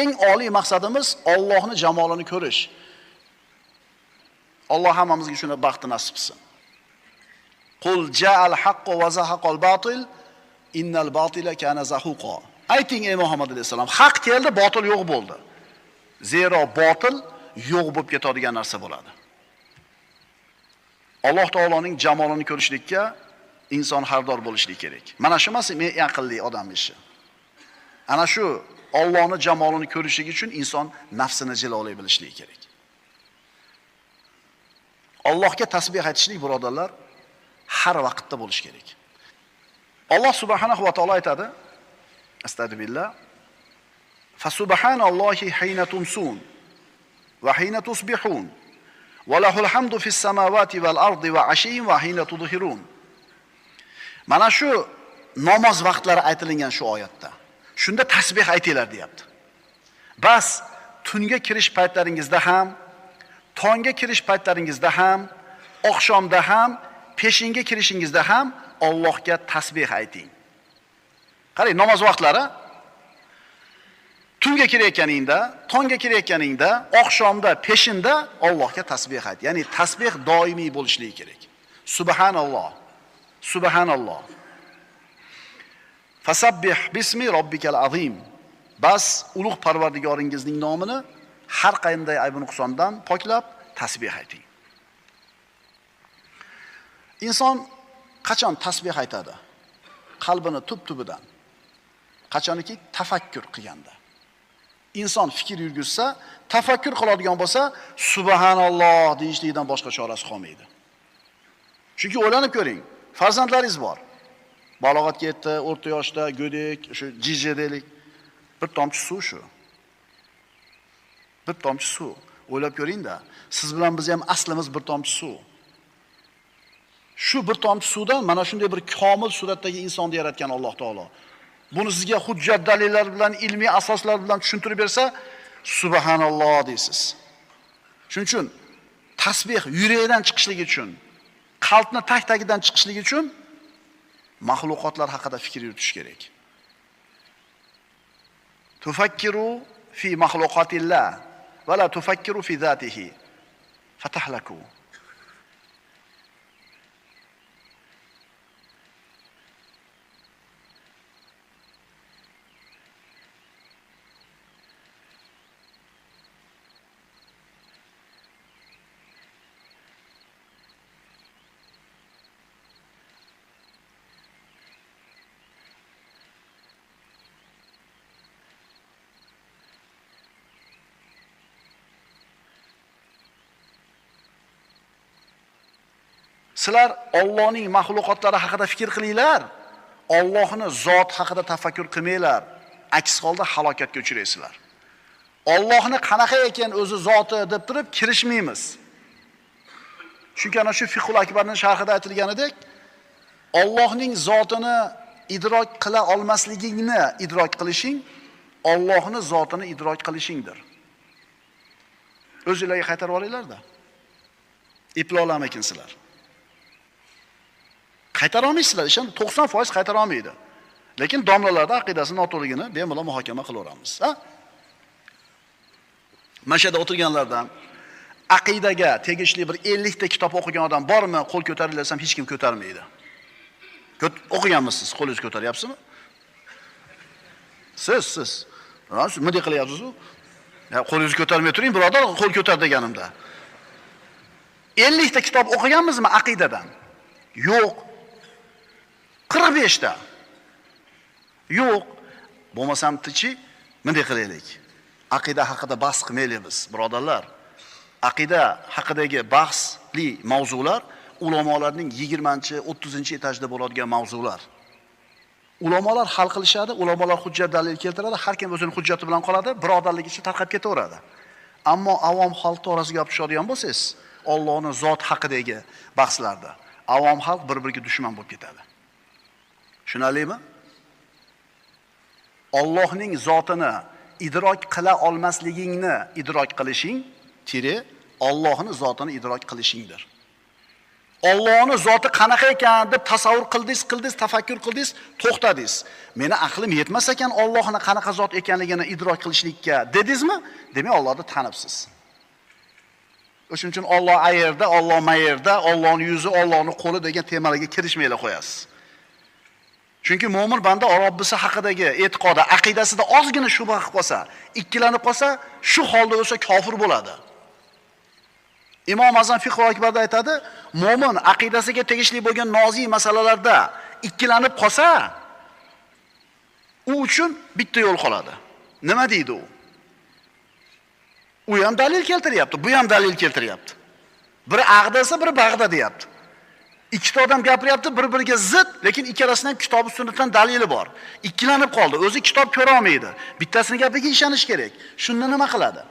Eng oliy maqsadimiz Allohning jamolini ko'rish. Alloh hammamizga shuni baxtni nasib qilsin. Qul ja'al haqqu va zahaqal batil innal batila kana zahuqa. Ayting ey Muhammad alayhisalom, haq keldi, botil yo'q bo'ldi. Zero botil yo'q bo'lib ketadigan narsa bo'ladi. Alloh taoloning jamolini ko'rishlikka inson hardor bo'lishligi kerak. Mana shu emas, men aqlli odam ishi. Ana shu Allohning jamolini ko'rishligi uchun inson nafsini jilolay bilishligi kerak. Allohga tasbih aytishlik birodarlar har vaqtda bo'lish kerak. Alloh subhanahu va taolo aytadi: Astagfirullah. Fasubhanallohi hayna tumsun va hayna tusbihun va lahul hamdu fis samawati val ardi va ashiyin va hayna tudhirun. Mana shu namoz vaqtlari aytilingan shu oyatda. Shunda tasbih aytinglar deyapti. Bas tunga kirish paytlaringizda ham, tongga kirish paytlaringizda ham, oqshomda ham, peshinga kirishingizda ham Allohga tasbih ayting. Qarang, namoz vaqtlari tunga kirayotganingda, tongga kirayotganingda, oqshomda, peshinda Allohga tasbih ayt. Ya'ni tasbih doimiy bo'lishligi kerak. Subhanalloh. Subhanalloh. Fasabbih bismi robbikal azim. Bas ulug' Parvardigoringizning nomini har qanday ayb nuqsondan poklab tasbih ayting. Inson qachon tasbih aytadi? Qalbini tub-tubidan. Qachoniki tafakkur qilganda. Inson fikr yurgizsa, tafakkur qiladigan bo'lsa, subhanalloh deyishlikdan boshqa chorasi qolmaydi. Chunki o'ylanib ko'ring, farzandlaringiz bor. Balog'atga yetdi, o'rta yoshda, go'dek, shu jiji deylik. Bir tomchi suv shu. Bir tomchi suv. O'ylab ko'ring-da, siz bilan biz ham aslimiz bir tomchi suv. Shu bir tomchi suvdan mana shunday bir komil suratdagi insonni yaratgan Alloh taolo. Buni sizga hujjat dalillar bilan, ilmiy asoslar bilan tushuntirib bersa, subhanalloh deysiz. Shuning uchun tasbih yurakdan chiqishligi uchun, qalbni tag-tagidan chiqishligi uchun maxluqotlar haqida fikr yuritish kerak. Tufakkiru fi maxluqotillah va la tufakkiru fi zatihi fatahlaku. Sizlar Allohning maxluqotlari haqida fikr qilinglar, Allohning zoti haqida tafakkur qilmanglar. Aks holda halokatga uchraysizlar. Allohni qanaqa ekan o'zi zoti deb turib kirishmaymiz. Chunki ana shu Fiqhul Akbarning sharhida aytilganidek, Allohning zotini idrok qila olmasligingni idrok qilishing, Allohning zotini idrok qilishingdir. O'zingizlarga qaytarib olinglar-da. Eplay olamikinsizlar. Qaytara olmaysizlar, ishon 90% qaytara olmaydi. Lekin domlalarda aqidasi noto'g'riligini bemalol muhokama qilaveramiz, ha? Mana shu yerda o'tirganlardan aqidaga tegishli bir 50 ta kitob o'qigan odam bormi? Qo'l ko'tarilsam hech kim ko'tarmaydi. O'qiganmisiz? Qo'lingizni ko'taryapsizmi? Siz. Siz nima qilyapsiz-u? Ya qo'lingizni ko'tarmay turing, birodar, qo'l ko'tar deganimda. 50 ta kitob o'qiganmizmi aqidadan? Yo'q. 45 ta. Yo'q. Bo'lmasam tichi, bunday qilaylik. Aqida haqida bahs qilmaylik biz, birodarlar. Aqida haqidagi bahsli mavzular ulamolarning 20-30-etajda bo'ladigan mavzular. Ulamolar hal qilishadi, ulamolar hujjat dalil keltiradi, har kim o'zining hujjati bilan qoladi, birodarlik ichi tarqab ketaveradi. Ammo avom xalq to'g'risiga olib tushadigan bo'lsangiz, Allohning zot haqidagi bahslarda avom xalq bir-biriga dushman bo'lib ketadi. Tushunarlimi? Allohning zotini idrok qila olmasligingni idrok qilishing, tire Allohning zotini idrok qilishingdir. Allohning zoti qanaqa ekan deb tasavvur qildingiz, tafakkur qildingiz, to'xtadingiz. Meni aqlim yetmas ekan Allohning qanaqa zot ekanligini idrok qilishlikka dedingizmi? Demak, Allohni tanibsiz. O'shuning uchun Alloh ayerda, Alloh mayerda, Allohning yuzi, Allohning qo'li degan temalarga kirishmaylar qo'yasiz. Chunki mo'min banda Robbisi haqidagi e'tiqodi, aqidasida ozgina shubha qilib qolsa, ikkilanib qolsa, shu holda o'lsa kofir bo'ladi. Imom Azam Fiqh Akbarda aytadi, mo'min aqidasiga tegishli bo'lgan nozik masalalarda ikkilanib qolsa, u uchun bitta yo'l qoladi. Nima deydi u? U ham dalil keltiryapti, bu ham dalil keltiryapti. Biri ag'dasa, biri bag'da deyapti. Ikkita odam gapiryapti, bir-biriga zid, lekin ikkalasidan kitob sunnatdan dalili bor. Ikkilanib qoldi, o'zi kitob ko'ra olmaydi. Bittasini gapiga ishonish kerak. Shunda nima qiladi?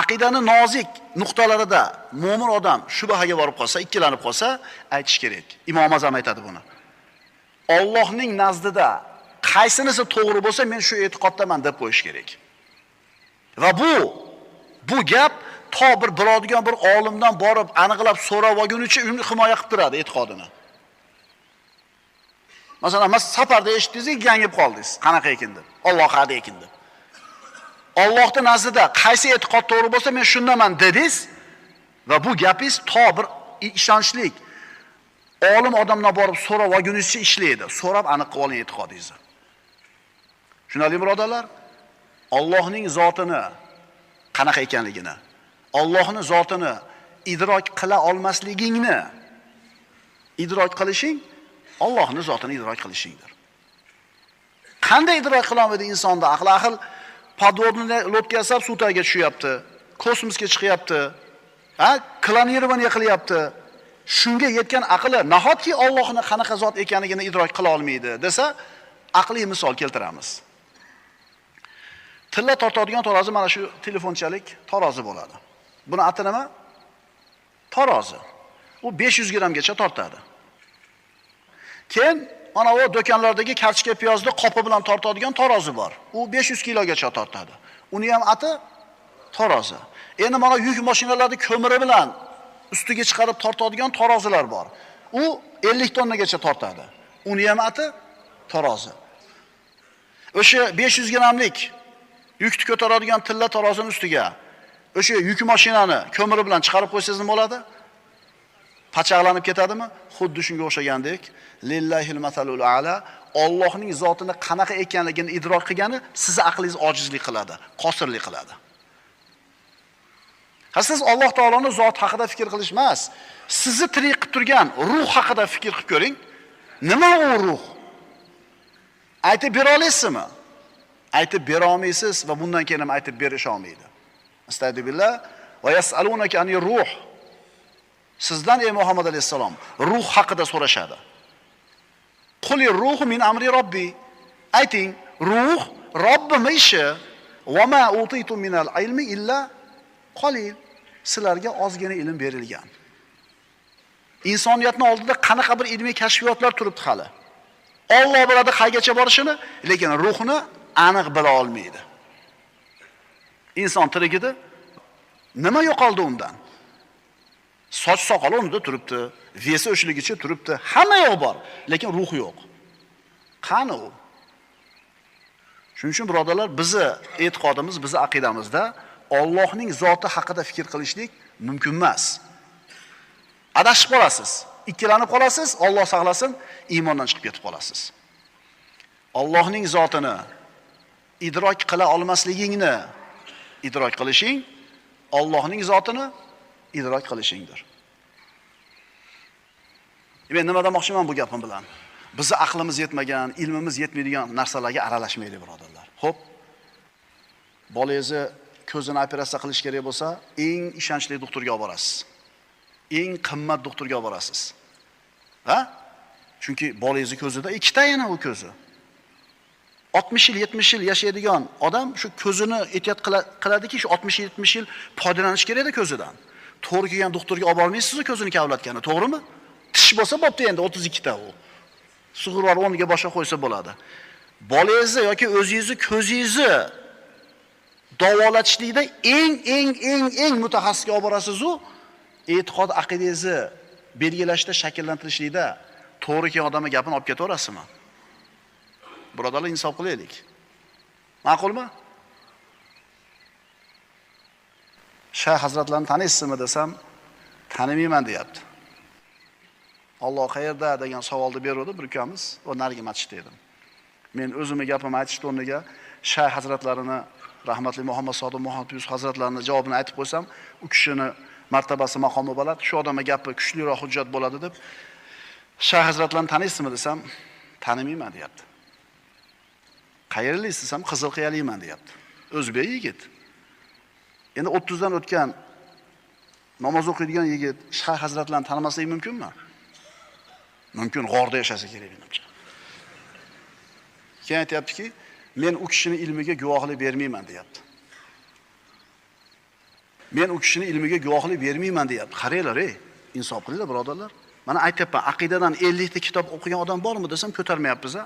Aqidani nozik nuqtalarida mo'min odam shubhaga borib qolsa, ikkilanib qolsa, aytish kerak. Imom Azam aytadi buni. Allohning nazdida qaysinisi to'g'ri bo'lsa, men shu e'tiqoddaman deb qo'yish kerak. Va bu gap to bir biladigan bir olimdan borib aniqlab so'rab olgunicha uni himoya qilib turadi e'tiqodini. Masalan, mas safarda eshitdingiz, gangib qoldingiz, qanaqa ekan deb. Alloh hadi ekan deb. Allohning nazdida qaysi e'tiqod to'g'ri bo'lsa, men shundaman dedingiz va bu gapingiz to bir ishonchlik olim odamdan borib so'rab olgunizcha ishlaydi. So'rab aniq qilib oling e'tiqodingizni. Tushunarli birodarlar? Allohning zotini qanaqa ekanligini, Allohning zotini idrok qila olmasligingni idrok qilishing Allohning zotini idrok qilishingdir. Qanday idrok qila olmaydi insonda? Aql ahil podvodni lodka yasab suv tagiga tushyapti, kosmosga chiqyapti, ha, klonирование qilyapti. Shunga yetgan aqli nahotki Allohning qanaqa zot ekanligini idrok qila olmaydi desa, aqliy misol keltiramiz. Tilla tortadigan tarozi mana shu telefonchalik tarozi bo'ladi. Buni ati nima? Tarozi. U 500 grammgacha tortadi. Keyin mana u do'konlardagi kartoshka piyozni qopi bilan tortadigan tarozi bor. U 500 kilogacha tortadi. Uni ham ati tarozi. Endi mana yuk mashinalarni ko'miri bilan ustiga chiqarib tortadigan tarozilar bor. U 50 tonnagacha tortadi. Uni ham ati tarozi. O'sha 500 grammlik yukni ko'taradigan tilla tarozining ustiga o'sha yuk mashinani ko'miri bilan chiqarib qo'ysangiz nima bo'ladi? Pachaqlanib ketadimi? Xuddi shunga o'xshagandek, lillahil masalul a'la, Allohning zotini qanaqa ekanligini idrok qilgani sizni aqlingiz ojizlik qiladi, qosirlik qiladi. Ha, siz Alloh taoloning zoti haqida fikr qilish emas, sizni tirik qilib turgan ruh haqida fikr qilib ko'ring. Nima u ruh? Aytib bera olasizmi? Aytib bera olmaysiz va bundan keyin ham aytib berish olmaydi. Astagfirullah va yasalunaka anir ruh. Sizdan ey Muhammad alayhisalom ruh haqida so'rashadi. Quli ruhu min amri robbi. Ayting, ruh Robbim ishi. Va ma utitu minal ilmi illa qalil. Sizlarga ozgina ilm berilgan. Insoniyatning oldida qanaqa bir ilmiy kashfiyotlar turibdi hali. Alloh biladi qaygacha borishini, lekin ruhni aniq bila olmaydi. Inson tirik edi, nima yo'qoldi undan? Soch soqoli unda turibdi, vesi o'shligicha turibdi, hamma yo'q bor, lekin ruh yo'q. Qani u? Shuning uchun birodarlar, bizni e'tiqodimiz, bizni aqidamizda Allohning zoti haqida fikr qilishlik mumkin emas. Adashib qolasiz, ikkilanib qolasiz, Alloh saqlasin, iymondan chiqib ketib qolasiz. Allohning zotini idrok qila olmasligingni idrok qilishing Allohning zotini idrok qilishingdir. Men nima demoqchiman bu gapim bilan? Bizni aqlimiz yetmagan, ilmimiz yetmaydigan narsalarga aralashmaylik, birodarlar. Xo'p. Bolangizni ko'zini operatsiya qilish kerak bo'lsa, eng ishonchli doktorga olib borasiz. Eng qimmat doktorga olib borasiz. Ha? Chunki bolangizni ko'zida ikkita yana u ko'zi. 60 yil, 70 yil yashaydigan odam shu ko'zini ehtiyot qiladiki, shu 60-70 yil foydalanish kerakda ko'zidan. To'g'ri kelgan doktorga olib bormaysiz ko'zini kavlatgani, to'g'rimi? Tish bo'lsa bo'pti endi 32 ta u. Sug'urlar o'rniga boshqa qo'ysa bo'ladi. Bolangizni yoki o'zingizni ko'zingizni davolatishlikda eng mutaxassisga olib borasiz u, e'tiqod aqidangizni belgilashda, shakllantirishlikda to'g'ri kelgan odamning gapini olib ketaverasizmi? Birodarlar, insof qilaylik. Ma'qulmi? Shayx hazratlarini taniysizmi desam, tanimayman deyapti. Alloh qayerda degan savolni berdi bir ukamiz, va narigi masjidda edim. Men o'zimni gapimni aytishni o'rniga Shayx hazratlarini, rahmatli Muhammad Sodiq Muhammad Yusuf hazratlarini javobini aytib qo'ysam, u kishini martabasi, maqomi baland, shu odamning gapi kuchliroq hujjat bo'ladi deb Shayx hazratlarini taniysizmi desam, tanimayman deyapti. Qayerlisiz desam, Qizilqiyalikman deyapti. O'zbek yigit. Endi 30 dan o'tgan namoz o'qiydigan yigit Shayx hazratlarini tanimasligi mumkinmi? Mumkin, g'orda yashasa kerak menimcha. Keyin aytayaptiki, men u kishining ilmiga guvohlik bermayman deyapti. Men u kishining ilmiga guvohlik bermayman deyapti. Qaranglar, ey, insof qilinglar birodarlar. Mana aytayapman, aqidadan 50 ta kitob o'qigan odam bormi desam ko'tarmayapmiz-a.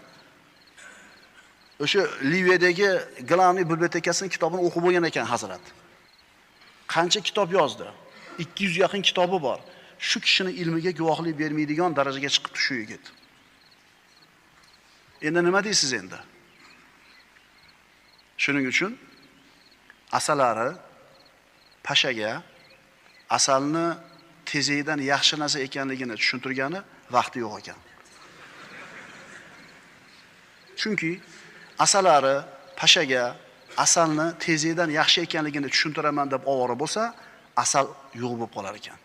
O'sha Liviyadagi Glavniy bibliotekasining kitobini o'qib bo'lgan ekan hazrat. Qancha kitob yozdi? 200 yaqin kitobi bor. Shu kishining ilmiga guvohlik bermaydigan darajaga chiqibdi shu yigit. Endi nima deysiz endi? Shuning uchun asalari pashaga asalni tezidan yaxshi narsa ekanligini tushuntirgani vaqti yo'q ekan. Chunki asalari pashaga asalni tezidan yaxshi ekanligini tushuntiraman deb ovora bo'lsa, asal yo'q bo'lib qolar ekan.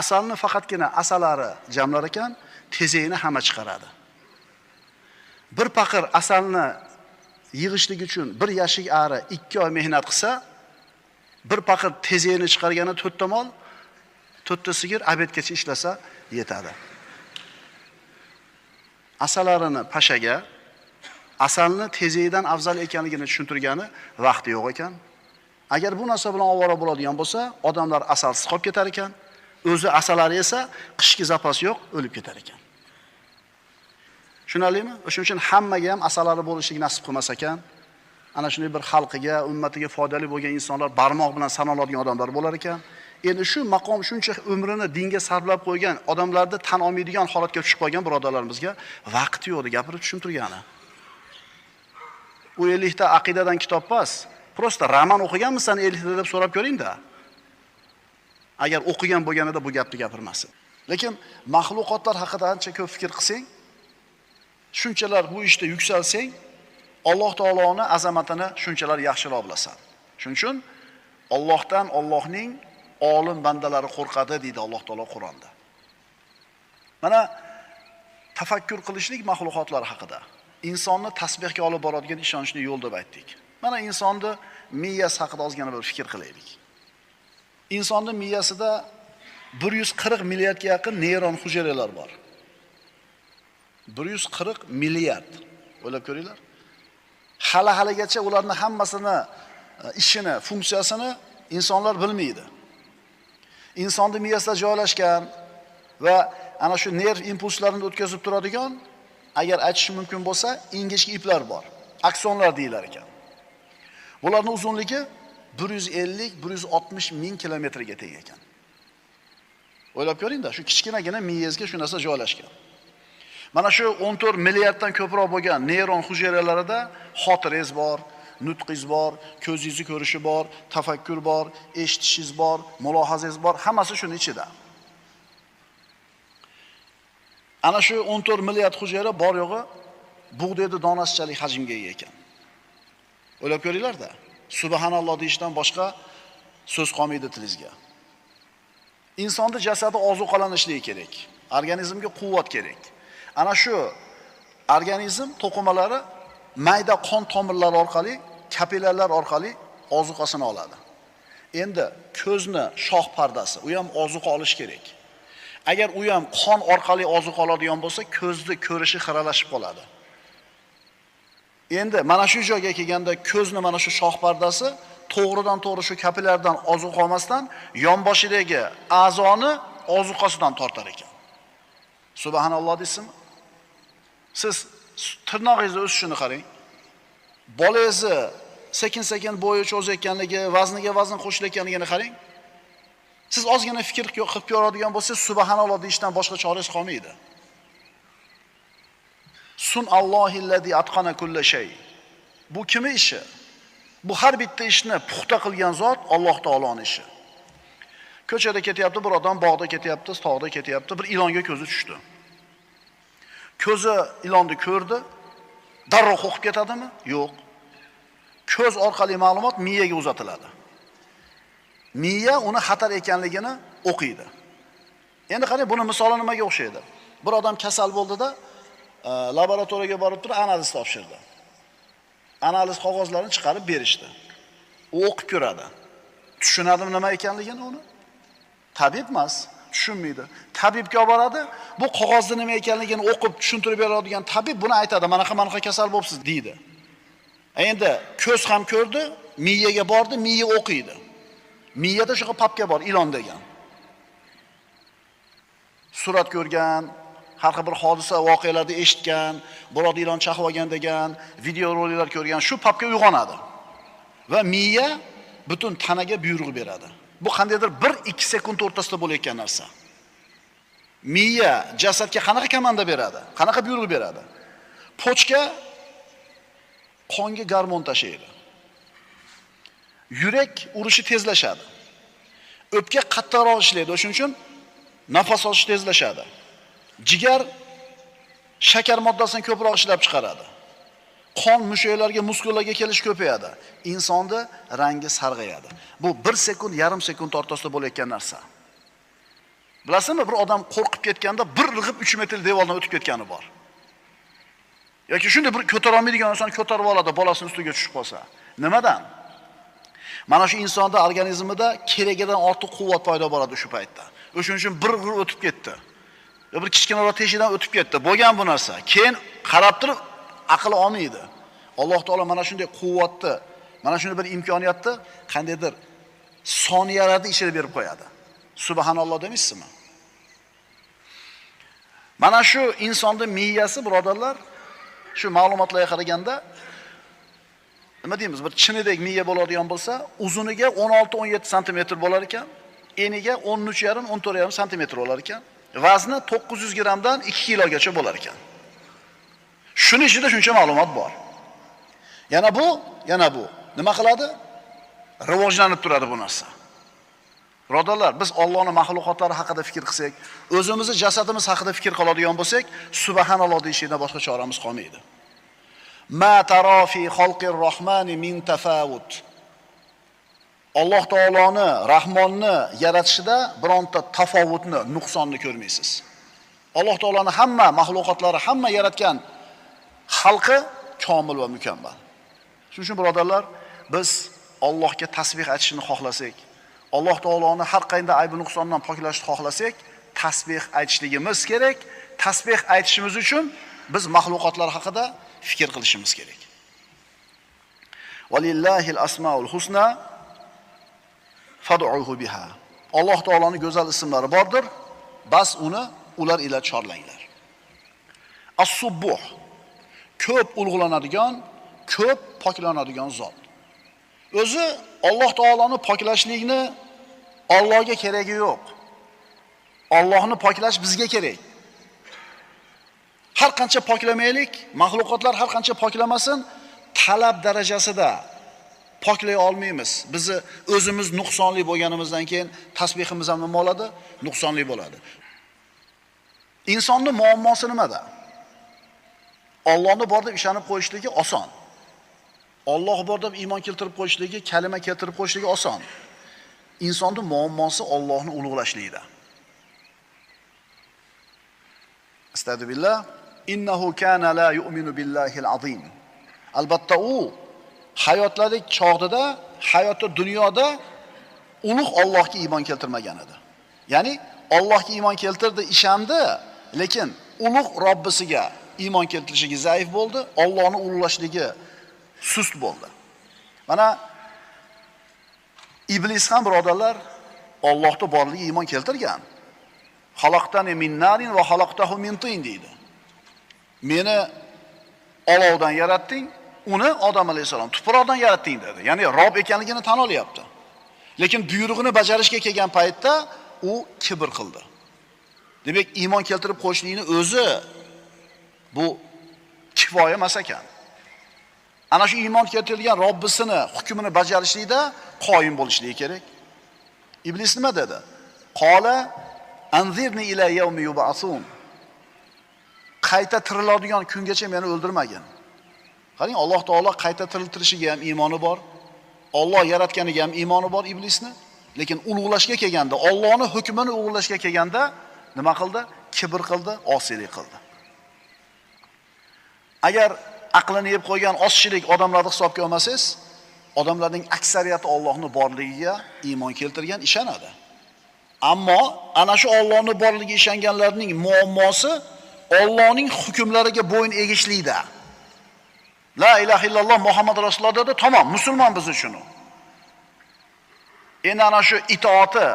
Asalni faqatgina asalari jamlar ekan, tezini hamma chiqaradi. Bir paqir asalni yig'ishlik uchun bir yashik ari 2 oy mehnat qilsa, bir paqir tezini chiqargani 4 ta mol, 4 ta sigir obedgacha ishlasa yetadi. Asalarini pashaga asalni tezidan afzal ekanligini tushuntirgani vaqti yo'q ekan. Agar bu narsa bilan ovora bo'ladigan bo'lsa, odamlar asalsiz qolib ketar ekan. O'zi asalari esa qishki zapas yo'q, o'lib ketar ekan. Tushunarlimi? O'shuning uchun hammaga ham asalari bo'lishlik nasib qilmas ekan. Ana shunday bir xalqiga, ummatiga foydali bo'lgan insonlar barmoq bilan sanaladigan odamlar bo'lar ekan. Endi shu maqom shuncha umrini dinga sarflab qo'ygan odamlarni tan olmaydigan holatga tushib qolgan birodarlarimizga vaqti yo'q deb gapirib tushuntirgani. U 50 ta aqidadan kitob emas, prosta roman o'qiganmisan 50 ta deb so'rab ko'ring-da. Agar o'qigan bo'lganida bu gapni gapirmasin. Lekin mahluqotlar haqida ancha ko'p fikr qilsang, shunchalar bu ishda yuksalsang, Alloh taoloning azamatini shunchalar yaxshiroq bilasan. Shuning uchun Allohdan Allohning olim bandalari qo'rqadi deydi Alloh taolo Qur'onda. Mana tafakkur qilishlik mahluqotlar haqida. Insonni tasbihga olib boradigan ishonchli yo'l deb aytdik. Mana insonni miyasi haqida ozgina bir fikr qilaylik. Insonning miyasida 140 milliardga yaqin neyron hujayralar bor. 140 milliard. O'ylab ko'ringlar. Hali-haligacha ularning hammasini ishini, funksiyasini insonlar bilmaydi. Insonning miyasida joylashgan va ana shu nerv impulslarini o'tkazib turadigan, agar aytish mumkin bo'lsa, ingichka iplar bor. Aksonlar deyilar ekan. Bularning uzunligi 150-160 ming kilometrga teng ekan. O'ylab ko'ring-da, shu kichkinagina miyangizga shu narsa joylashgan. Mana shu 14 milliarddan ko'proq bo'lgan neyron hujayralarida xotirangiz bor, nutqingiz bor, ko'zingizni ko'rishi bor, tafakkur bor, eshitishingiz bor, mulohazangiz bor, hammasi shuning ichida. Ana shu 14 milliard hujayra bor yo'g'i bug'doyni donasichalik hajmga ega ekan. O'ylab ko'ringlar-da. Subhanalloh deyishdan boshqa so'z qolmaydi tilingizga. Insonning jasadi ozuqalanishligi kerak. Organizmga quvvat kerak. Ana shu organizm to'qimalari mayda qon tomirlari orqali, kapillarlar orqali ozuqasini oladi. Endi ko'zni shox pardasi, u ham ozuqa olish kerak. Agar u ham qon orqali ozuqa oladigan bo'lsa, ko'zni ko'rishi xiralashib qoladi. Endi mana shu joyga kelganda ko'zni mana shu shox pardasi to'g'ridan to'g'ri shu kapillardan ozuqa olmasdan yonboshidagi a'zoni ozuqasidan tortar ekan. Subhanalloh deysizmi? Siz tirnog'ingizni o'sishini qarang. Bolangizni sekin-sekin bo'yi cho'zayotganligi, vazniga vazn qo'shilayotganligini qarang. Siz ozgina fikr qilib ko'radigan bo'lsangiz, subhanalloh deyishdan boshqa chorangiz qolmaydi. Sun Allohillazi atqana kulla shay. Bu kimning ishi? Bu har bitta ishni puxta qilgan zot Alloh taoloning ishi. Ko'chada ketyapti bir odam, bog'da ketyapti, tog'da ketyapti, bir ilonga ko'zi tushdi. Ko'zi ilonni ko'rdi, darrov qo'rqib ketadimi? Yo'q. Ko'z orqali ma'lumot miyaga uzatiladi. Miya uni xatar ekanligini o'qiydi. Endi qarang, buni misoli nimaga o'xshaydi? Bir odam kasal bo'ldi-da, laboratoriyaga borib turib analiz topshirdi. Analiz qog'ozlarini chiqarib berishdi. U o'qib ko'radi. Tushunadimi nima ekanligini uni? Tabib emas, tushunmaydi. Tabibga boradi, bu qog'ozni nima ekanligini o'qib tushuntirib beradigan tabib buni aytadi, manaqa kasal bo'libsiz deydi. Endi ko'z ham ko'rdi, miyaga bordi, miya o'qiydi. Miyada shunaqa papka bor, ilon degan. Surat ko'rgan, har xil bir hodisa, voqealarni eshitgan, birovni ilon chaqib olgan degan, video roliklar ko'rgan, shu papka uyg'onadi. Va miya butun tanaga buyruq beradi. Bu qandaydir 1-2 sekund o'rtasida bo'layotgan narsa. Miya jasadga qanaqa komanda beradi? Qanaqa buyruq beradi? Pochka qonga gormon tashiydi. Yurak urishi tezlashadi. O'pka qattiqroq ishlaydi, o'shuning uchun nafas olish tezlashadi. Jigar shakar moddasini ko'proq ishlab chiqaradi. Qon mushaklarga, muskullarga kelish ko'payadi. Insonda rangi sarg'ayadi. Bu 1 sekund, yarim sekund o'rtasida bo'layotgan narsa. Bilasizmi, bir odam qo'rqib ketganda bir irg'ib 3 metr devordan o'tib ketgani bor. Yoki shunday bir ko'tara olmaydigan inson ko'tarib oladi, bolasini ustiga tushib qolsa. Nimadan? Mana shu insonda organizmida keragidan ortiq quvvat paydo bo'ladi o'sha paytda. O'shuning uchun bir g'ir o'tib ketdi. Yo bir kichkinaroq teshidan o'tib ketdi. Bo'lgan bu narsa. Keyin qarab turib aql olmaydi. Alloh taolo mana shunday quvvatni, mana shunday bir imkoniyatni qandaydir soniyalarda ichida berib qo'yadi. Subhanalloh demaysizmi? Mana shu insonning miyasi, birodarlar, shu ma'lumotlarga qaraganda nima deymiz, bir chinidek miya bo'ladigan bo'lsa, uzuniga 16-17 sm bo'lar ekan, eniga 13,5-14,5 sm bo'lar ekan, vazni 900 grammdan 2 kilogacha bo'lar ekan. Shuni ichida shuncha ma'lumot bor. Yana bu nima qiladi? Rivojlanib turadi bu narsa. Birodarlar, biz Allohning mahluqotlari haqida fikr qilsak, o'zimizni jasadimiz haqida fikr qiladigan bo'lsak, subhanalloh deyishdan boshqa choramiz qolmaydi. Ma tara fi xalqir rohmani min tafavut. Alloh taoloni, Rahmonni yaratishida bironta tafovutni, nuqsonni ko'rmaysiz. Alloh taoloni hamma mahluqotlari, hamma yaratgan xalqi komil va mukammal. Shuning uchun birodarlar, biz Allohga tasbih aytishni xohlasak, Alloh taoloni har qanday ayb nuqsondan poklashni xohlasak, tasbih aytishligimiz kerak. Tasbih aytishimiz uchun biz mahluqotlar haqida fikr qilishimiz kerak. Valillahil asmaul husna fad'uhu biha. Alloh taoloning go'zal ismlari bordir, bas uni ular ila chorlanglar. As-subbuh ko'p ulug'lanadigan, ko'p poklanadigan zot. O'zi Alloh taoloni poklashlikni Allohga keragi yo'q. Allohni poklash bizga kerak. Har qancha poklamaylik, mahluqotlar har qancha poklamasin, talab darajasida poklay olmaymiz. Bizni o'zimiz nuqsonli bo'lganimizdan keyin tasbihimiz ham nima bo'ladi? Nuqsonli bo'ladi. Insonning muammosi nimada? Allohni bor deb ishonib qo'yishligi oson. Alloh bor deb iymon keltirib qo'yishligi, kalima keltirib qo'yishligi oson. Insonning muammosi Allohni ulug'lashligida. Astagfirullah, innahu kana la yu'minu billahil azim. Albatta u hayotlardagi chog'ida, hayotda dunyoda ulug' Allohga iymon keltirmagan edi. Ya'ni Allohga iymon keltirdi, ishandi, lekin ulug' Robbisiga iymon keltirishiga zaif bo'ldi, Allohni ulug'lashligi sust bo'ldi. Mana iblis ham birodarlar Allohning borligiga iymon keltirgan. Xalaqtani min narin va xalaqtahu min tin deydi. Meni olovdan yaratding, uni Odam alayhisalom tuproqdan yaratding dedi. Ya'ni Rob ekanligini tan olyapti. Lekin buyrug'ini bajarishga kelgan paytda u kibr qildi. Demak, iymon keltirib qo'yishlikning o'zi bu kifoya emas ekan. Ana shu iymon keltirilgan Robbisini hukmini bajarishlikda qoyim bo'lishligi kerak. Iblis nima dedi? Qola anzirni ila yawmi yub'asun. Qayta tiriladigan kungacha meni o'ldirmagin. Qarang, Alloh taolo qayta tiriltirishiga ham iymoni bor. Alloh yaratganiga ham iymoni bor iblisni. Lekin ulug'lashga kelganda, Allohning hukmini ulug'lashga kelganda nima qildi? Kibr qildi, osiylik qildi. Agar aqlini yeb qo'ygan ozchilik odamlarni hisobga olmasangiz, odamlarning aksariyati Allohning borligiga iymon keltirgan, ishonadi. Ammo ana shu Allohning borligiga ishonganlarning muammosi Allohning hukmlariga bo'yin egishlikda. La ilaha illalloh Muhammad rasululloh dedi, tamom, musulmon biz uchun. Endi ana shu itoati,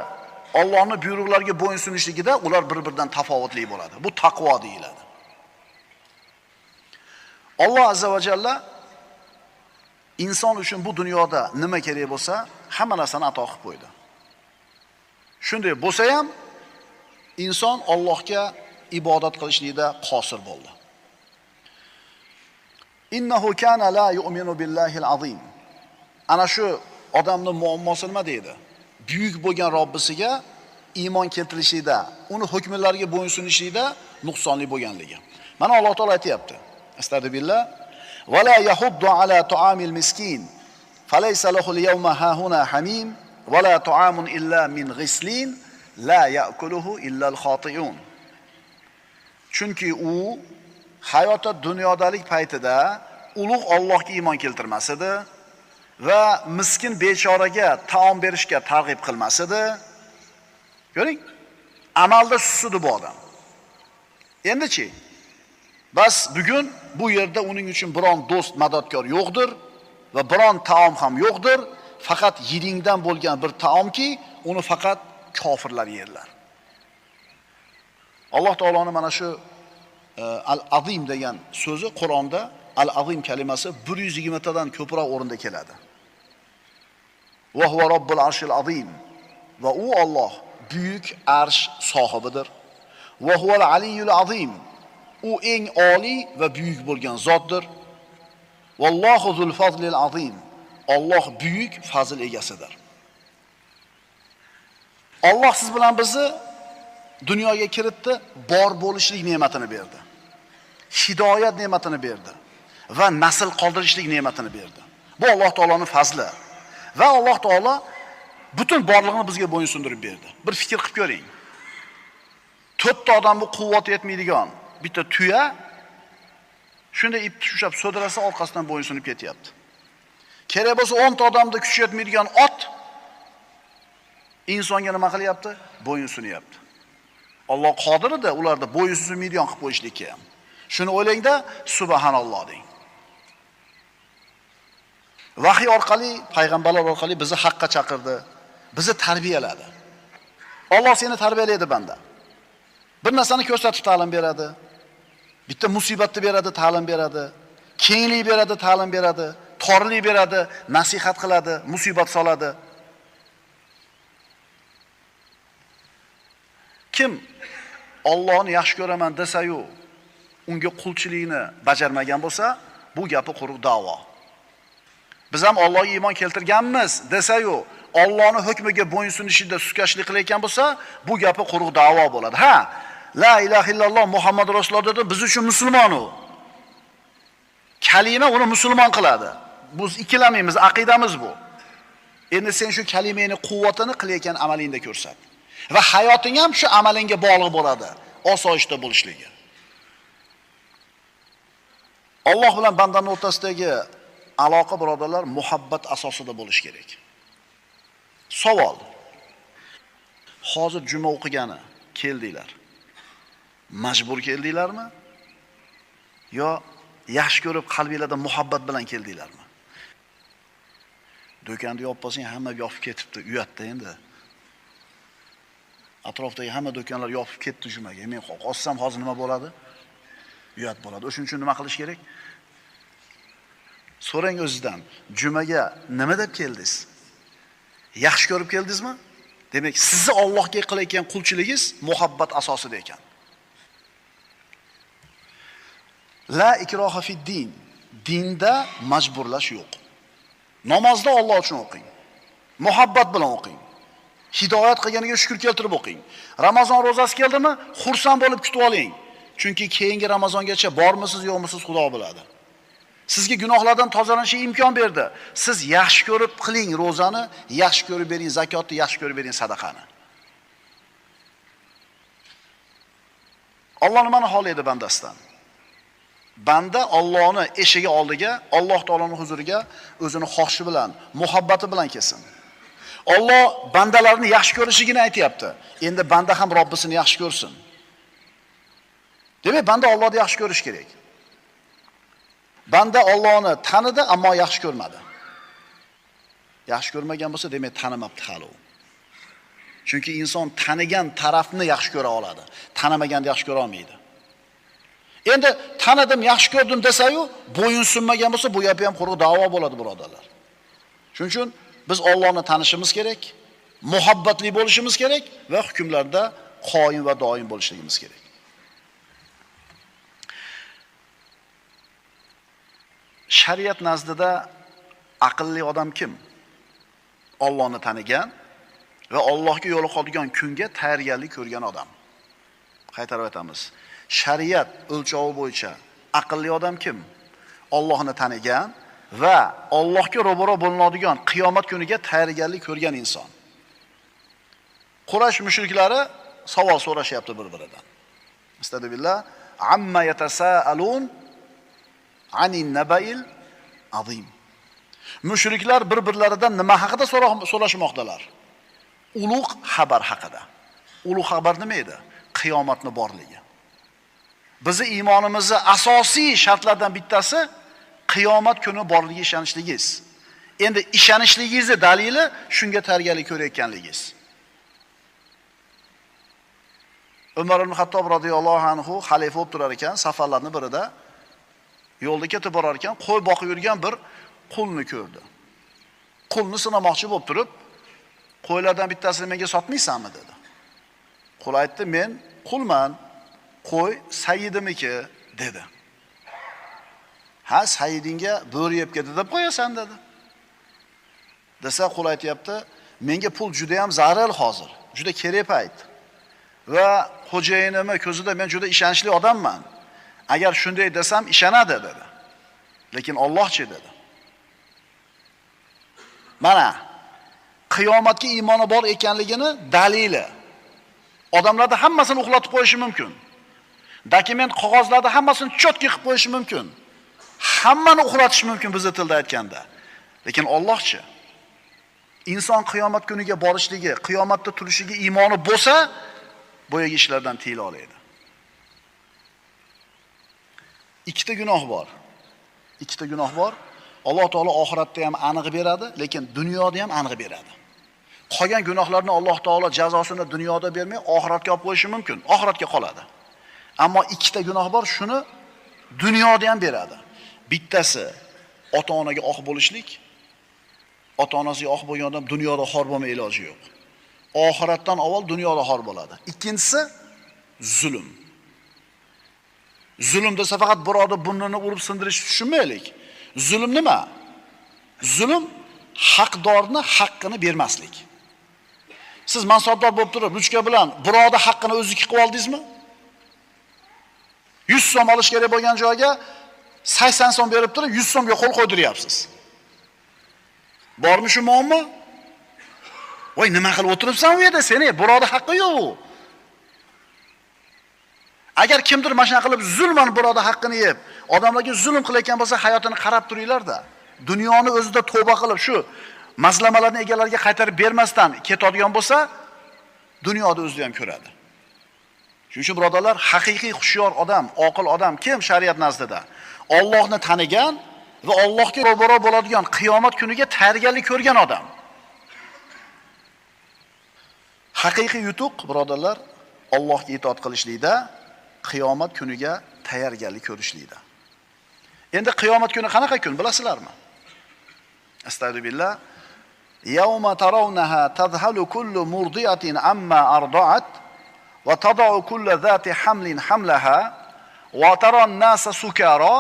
Allohning buyruqlariga bo'yin sunishligida ular bir-biridan tafovutli bo'ladi. Bu taqvo deyiladi. Alloh azza va jalla inson uchun bu dunyoda nima kerak bo'lsa, hamma narsani ato qilib qo'ydi. Shunday bo'lsa ham inson Allohga ibodat qilishlikda qosir bo'ldi. Innahu kana la yu'minu billahil azim. Ana shu odamning muammosi nima deydi? Buyuk bo'lgan Robbisiga iymon keltirishlikda, uni hukmlariga bo'yin sunishlikda nuqsonli bo'lganligi. Mana Alloh taolo aytayapti. Astagfirullah. Va la yahuddu ala ta'amil miskin. Falaysa lahu al-yawma hahuna hamim va la ta'amun illa min ghislin la ya'kuluhu illa al-khati'un. Chunki u hayotda dunyodalik paytida ulug' Allohga iymon keltirmas edi va miskin bechoraga taom berishga targ'ib qilmas edi. Ko'ring, amalda susidi bu odam. Endi-chi? Bas bugun bu yerda uning uchun biron do'st madadkor yo'qdir va biron taom ham yo'qdir. Faqat yedingdan bo'lgan bir taomki, uni faqat kofirlar yerlar. Alloh taoloning mana shu Al-Azim degan so'zi Qur'onda Al-Azim kalimasi 120 tadan ko'proq o'rinda keladi. Va huwa robbul arshil azim. Va u Alloh buyuk arsh sohibidir. Va huval aliyyul azim. U eng oliy va buyuk bo'lgan zotdir. Vallohu zul fazlil azim. Alloh buyuk fazl egasidir. Alloh siz bilan bizni dunyoga kiritdi, bor bo'lishlik ne'matini berdi. Hidoyat ne'matini berdi va nasl qoldirishlik ne'matini berdi. Bu Alloh taoloning fazli. Va Alloh taolo butun borlig'ini bizga bo'yin sundirib berdi. Bir fikr qilib ko'ring. 4 ta odamning quvvati yetmaydigan bitta tuya shunday ip ushlab so'dirasa orqasidan bo'yin sunib ketyapti. Kerak bo'lsa 10 ta odamda kuchi yetmaydigan ot insonga nima qilyapti? Bo'yin sunyapti. Alloh qodir edi ularda bo'yin sunmaydigan qilib qo'yishlikka ham. Shuni o'ylangda subhanalloh deng. Vahiy orqali, payg'ambarlar orqali bizni haqqa chaqirdi, bizni tarbiyaladi. Alloh seni tarbiyalaydi banda. Bir narsani ko'rsatib ta'lim beradi. Bitta musibatni beradi, ta'lim beradi. Kenglik beradi, ta'lim beradi. Torlik beradi, nasihat qiladi, musibat soladi. Kim Allohni yaxshi ko'raman desa-yu, unga qulchilikni bajarmagan bo'lsa, bu gapi quruq da'vo. Biz ham Allohga iymon keltirganmiz desa-yu, Allohning hukmiga bo'yin sunishida suskashlik qilayotgan bo'lsa, bu gapi quruq da'vo bo'ladi. Ha, la ilaha illalloh Muhammad rasululloh dedi, biz uchun musulmon u. Kalima uni musulmon qiladi. Biz ikkilanmaymiz, aqidamiz bu. Endi sen shu kalimani quvvatini qilayotgan amalingda ko'rsat. Va hayoting ham shu amalingga bog'liq bo'ladi, osoyishta bo'lishligi. Alloh bilan bandaning o'rtasidagi aloqa, birodarlar, muhabbat asosida bo'lish kerak. Savol. Hozir juma o'qigani keldinglar. Majbur keldinglarmi? Yo yaxshi ko'rib qalbingizda muhabbat bilan keldinglarmi? Do'konni yopib olsang hamma yopib ketibdi, uyatda endi. Atrofdagi hamma do'konlar yopib ketdi jumaga. Men qo'ssam hozir nima bo'ladi? Uyat bo'ladi. O'shuning uchun nima qilish kerak? So'rang o'zingizdan, jumaga nima deb keldingiz? Yaxshi ko'rib keldingizmi? Demak, sizni Allohga qilayotgan qulchiligingiz muhabbat asosida ekan. La ikroha fid din. Dinda majburlash yo'q. Namozda Alloh uchun o'qing. Muhabbat bilan o'qing. Hidoyat qilganiga shukr keltirib o'qing. Ramazon ro'zasi keldimi? Xursand bo'lib kutib oling. Chunki keyingi Ramazongacha bormisiz, yo'qmisiz Xudo biladi. Sizga gunohlardan tozalanishga imkon berdi. Siz yaxshi ko'rib qiling ro'zani, yaxshi ko'rib bering zakotni, yaxshi ko'rib bering sadaqani. Alloh nimani xohlaydi bandasidan? Banda Allohni eshigi oldiga, Alloh taoloning huzuriga o'zini xohishi bilan, muhabbati bilan kelsin. Alloh bandalarni yaxshi ko'rishligini aytayapti. Endi banda ham Robbisini yaxshi ko'rsin. Demak, banda Allohni yaxshi ko'rish kerak. Banda Allohni tanidi, ammo yaxshi ko'rmadi. Yaxshi ko'rmagan bo'lsa, demak tanimabdi hali u. Chunki inson tanigan tarafni yaxshi ko'ra oladi, tanimaganni yaxshi ko'ra olmaydi. Endi tanidim, yaxshi ko'rdim desa-yu, bo'yin sunmagan bo'lsa, bu gapi ham quruq da'vo bo'ladi, birodarlar. Shuning uchun biz Allohni tanishimiz kerak, muhabbatli bo'lishimiz kerak va hukmlarda qoyim va doim bo'lishligimiz kerak. Shariat nazdida aqlli odam kim? Allohni tanigan va Allohga yo'liqadigan kunga tayyorgarlik ko'rgan odam. Qaytarib aytamiz. Shariat o'lchovi bo'yicha aqlli odam kim? Allohni tanigan va Allohga ro'baro bo'linadigan qiyomat kuniga tayyorgarlik ko'rgan inson. Quraysh mushriklari savol so'rashyapti bir-biridan. Astagfirullah, amma yatasaalun anin nabail azim. Mushriklar bir-birlaridan nima haqida so'rashmoqdalar? Ulug' xabar haqida. Ulug' xabar nima edi? Qiyomatning borligi. Bizi iymonimizni asosiy shartlardan bittasi qiyomat kuni borligiga ishonishligingiz. Endi ishonishligingizni dalili shunga tayyorgarlik ko'rayotganligingiz. Umar ibn Xattob radhiyallohu anhu xalifa bo'lib turar ekan, safarlarning birida yo'lda ketib borar ekan, qo'y boqib yurgan bir qulni ko'rdi. Qulni sinamoqchi bo'lib turib, qo'ylardan bittasini menga sotmaysanmi dedi. Qul aytdi, men qulman, qo'y sayyidimiki dedi. Ha, sayyidingga bo'ri yeb ketdi deb qo'yasan dedi. Desa qul aytayapti, menga pul juda ham zarur hozir, juda kerak payt. Va xo'jayinimni ko'zida men juda ishonchli odamman. Agar shunday desam ishonadi dedi. Lekin Allohchi dedi. Mana qiyomatga iymoni bor ekanligini dalili. Odamlarda hammasini uxlatib qo'yishi mumkin. Dokument qog'ozlarda hammasini chotki qilib qo'yishi mumkin. Hammani uxlatish mumkin bizning tilda aytganda. Lekin Allohchi inson qiyomat kuniga borishligi, qiyomatda turishiga iymoni bo'lsa, boyagi ishlardan tiyila oladi. Ikkita gunoh bor. Ikkita gunoh bor. Alloh taolo oxiratda ham aniq beradi, lekin dunyoda ham aniq beradi. Qolgan gunohlarni Alloh taolo jazosini dunyoda bermay, oxiratga olib qo'yishi mumkin. Oxiratga qoladi. Ammo ikkita gunoh bor, shuni dunyoda ham beradi. Bittasi ota-onaga oq bo'lishlik. Ota-onasiga oq bo'lgan odam dunyoda xor bo'lmay iloji yo'q. Oxiratdan avval dunyoda xor bo'ladi. Ikkinchisi zulm. Zulm desa faqat birovni burnini urib sindirish tushunmaylik. Zulm nima? Zulm haqdorni haqqini bermaslik. Siz mansabdor bo'lib turib, ruchka bilan birovni haqqini o'ziniki qilib oldingizmi? 100 so'm olish kerak bo'lgan joyga 80 so'm berib turib 100 so'mga qo'l qo'ydiryapsiz. Bormi shu muammo? Voy, nima qilib o'tiribsan u yerda seni? Birovning haqqi yo'q. Agar kimdir mashina qilib zulman birovning haqqini yeb, odamlarga zulm qilayotgan bo'lsa, hayotini qarab turinglar-da. Dunyoni o'zida tavba qilib shu mazlamalarni egalariga qaytarib bermasdan ketadigan bo'lsa, dunyoda o'zida ham ko'radi. Shuning uchun birodarlar, haqiqiy hushyor odam, oqil odam kim shariat nazdida? Allohni tanigan va Allohga ro'baro bo'ladigan qiyomat kuniga tayyorgarlik ko'rgan odam. Haqiqiy yutuq birodarlar, Allohga itoat qilishlikda, qiyomat kuniga tayyorgarlik ko'rishlikda. Endi qiyomat kuni qanaqa kun bilasizlarmi? Astagfirullah. Yawma tarawnaha tadhhalu kullu murdiatin amma arda'at va tada'u kullu zati hamlin hamlaha va taran nasa sukara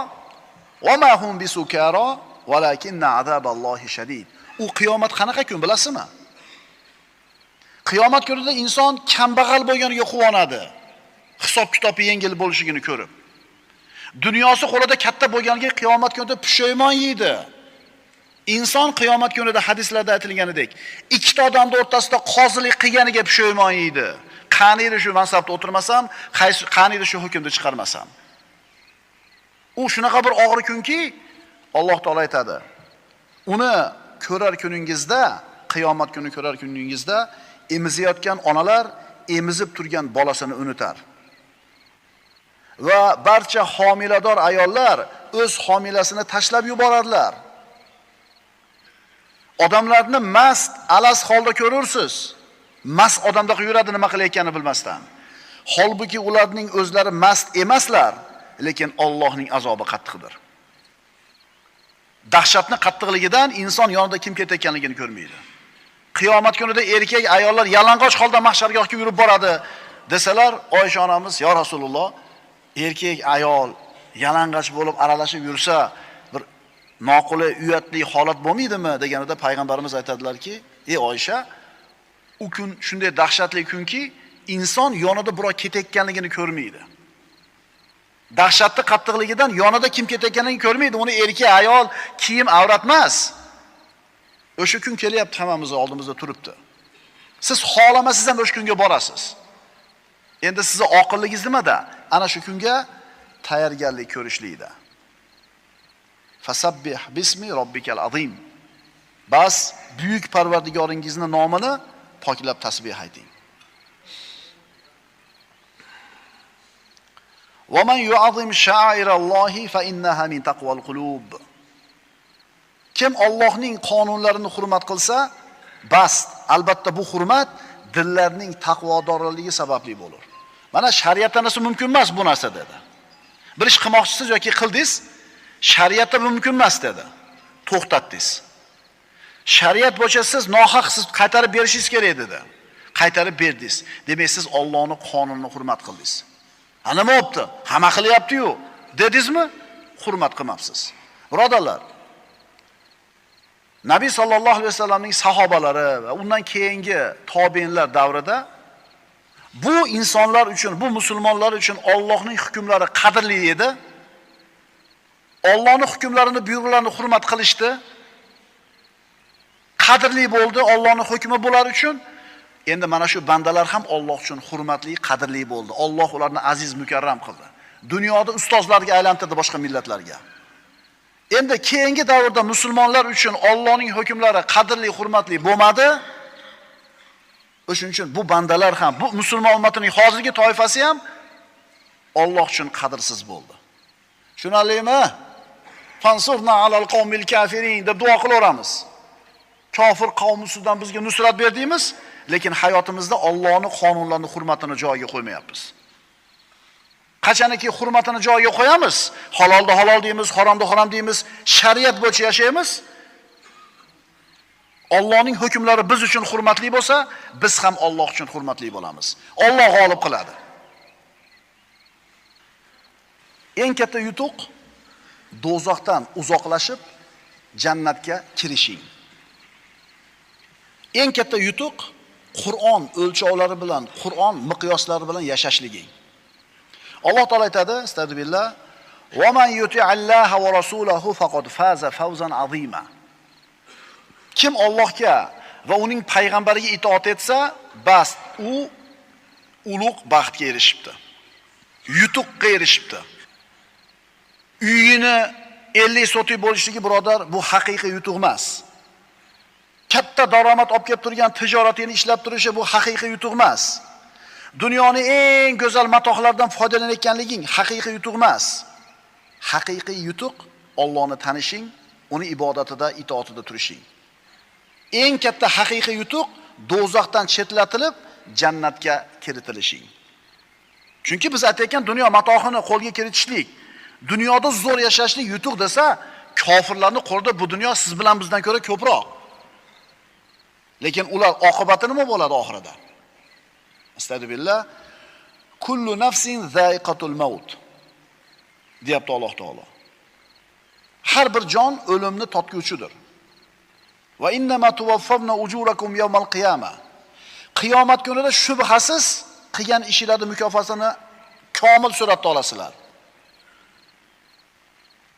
va ma hum bisukara walakinna azaballohi shadid. U qiyomat qanaqa kun bilasizmi? Qiyomat kunida inson kambag'al bo'lganiga quvonadi. Hisob kitobi yengil bo'lishligini ko'rib. Dunyosi qo'lida katta bo'lganiga qiyomat kunida pushaymon yeydi. Inson qiyomat kunida hadislarda aytilganidek, ikkita odamning o'rtasida qozilik qilganiga pushaymon yeydi. Qaniydi shu mansabda o'tirmasam, qaniydi shu hukmni chiqarmasam. U shunaqa bir og'ir kunki, Alloh taolo aytadi. Uni ko'rar kuningizda, qiyomat kuni ko'rar kuningizda emizayotgan onalar emizib turgan bolasini unutar. Va barcha homilador ayollar o'z homilasini tashlab yuborarlar. Odamlarni mast, alas holda ko'rursiz. Mast odamda yuradi, nima qilayotganini bilmasdan. Holbuki ularning o'zlari mast emaslar, lekin Allohning azobi qattiqdir. Dahshatni qattiqligidan inson yonida kim ketayotganligini ko'rmaydi. Qiyomat kunida erkak ayollar yalang'och holda mahshargohga yurib boradi desalar, Oysha onamiz, "Ya Rasululloh, erkak ayol yalang'och bo'lib aralashib yursa, bir noqulay, uyatli holat bo'lmaydimi?" deganida payg'ambarimiz aytadilarki, "Ey Oysha, u kun shunday dahshatli kunki, inson yonida birov ketayotganligini ko'rmaydi. Dahshatni qattiqligidan yonida kim ketayotganligini ko'rmaydi. Uni erkak, ayol, kiyim avrat emas. O'sha kun kelyapti, hammamiz oldimizda turibdi. Siz xohlamasangiz ham o'sha kunga borasiz. Endi sizni oqilligingiz nimada? Ana shu kunga tayyorgarlik ko'rishlikda. Fasabbih bismi robbikal azim. Bas buyuk Parvardigoringizning nomini poklab tasbih ayting. Va man yu'azim sha'irallohi fa innaha min taqval qulub. Kim Allohning qonunlarini hurmat qilsa, bas albatta bu hurmat dillarning taqvodorligi sababli bo'lur. Mana shariatda narsa mumkin emas bu narsa dedi. Bir ish qilmoqchisiz yoki qildingiz, shariatda mumkin emas dedi. To'xtatdingiz. Shariat bo'yicha siz nohaqsiz qaytarib berishingiz kerak dedi. Qaytarib berdingiz. Demak, siz Allohning qonunini hurmat qildingiz. Ha, nima bo'pti? Hamma qilyapti-yu, dedingizmi? Hurmat qilmabsiz. Birodarlar, Nabiy sallallohu alayhi vasallamning sahobalari va undan keyingi tobiinlar davrida bu insonlar uchun, bu musulmonlar uchun Allohning hukmlari qadrli edi. Allohning hukmlarini, buyruqlarini hurmat qilishdi. Qadrli bo'ldi Allohning hukmi bular uchun. Endi mana shu bandalar ham Alloh uchun hurmatli, qadrli bo'ldi. Alloh ularni aziz, mukarram qildi. Dunyoda ustozlarga aylantirdi boshqa millatlarga. Endi keyingi davrda musulmonlar uchun Allohning hukmlari qadrli, hurmatli bo'lmadi. O'shuning uchun bu bandalar ham, bu musulmon ummatining hozirgi toifasi ham Alloh uchun qadrsiz bo'ldi. Tushunarlimi? Fansurna alal qawmil kafirin deb duo qilaveramiz. Kofir qavm ustidan bizga nusrat berdingiz, lekin hayotimizda Allohning qonunlarini hurmatini joyiga qo'ymayapmiz. Qachoniki hurmatini joyiga qo'yamiz, halolni halol deymiz, haromni harom deymiz, shariat bo'yicha yashaymiz. Allohning hukmlari biz uchun hurmatli bo'lsa, biz ham Alloh uchun hurmatli bo'lamiz. Alloh g'olib qiladi. Eng katta yutuq do'zaxdan uzoqlashib jannatga kirishing. Eng katta yutuq Qur'on o'lchovlari bilan, Qur'on miqyoslari bilan yashashliging. Alloh taolo aytadi, astagfirullah, Va man yuti'allaha va rasulahu faqad faza fawzan azima. Kim Allohga va uning payg'ambariga itoat etsa, bas u ulug' baxtga erishibdi. Yutuqqa erishibdi. Uyini 50 sotik bo'lishligi birodar, bu haqiqiy yutuq emas. Katta daromad olib kelib turgan tijoratini ishlab turishi bu haqiqiy yutuq emas. Dunyoni eng go'zal matohlaridan foydalanayotganliging haqiqiy yutuq emas. Haqiqiy yutuq Allohni tanishing, uni ibodatida, itoatida turishing. Eng katta haqiqiy yutuq do'zaxdan chetlatilib jannatga kiritilishing. Chunki biz aytayotgan dunyo matohini qo'lga kiritishlik, dunyoda zo'r yashashlik yutuq desa, kofirlarning qo'lida bu dunyo siz bilan bizdan ko'ra ko'proq. Lekin ular oqibati nima bo'ladi oxirida? Astagfirullah. Kullu nafsin zaiqatul maut. Deyapti Alloh taolo. Har bir jon o'limni totguvchidir. Va innama tuvaffawna ujurakum yawmal qiyamah. Qiyomat kunida shubhasiz qilgan ishlarning mukofotini komil suratda olasizlar.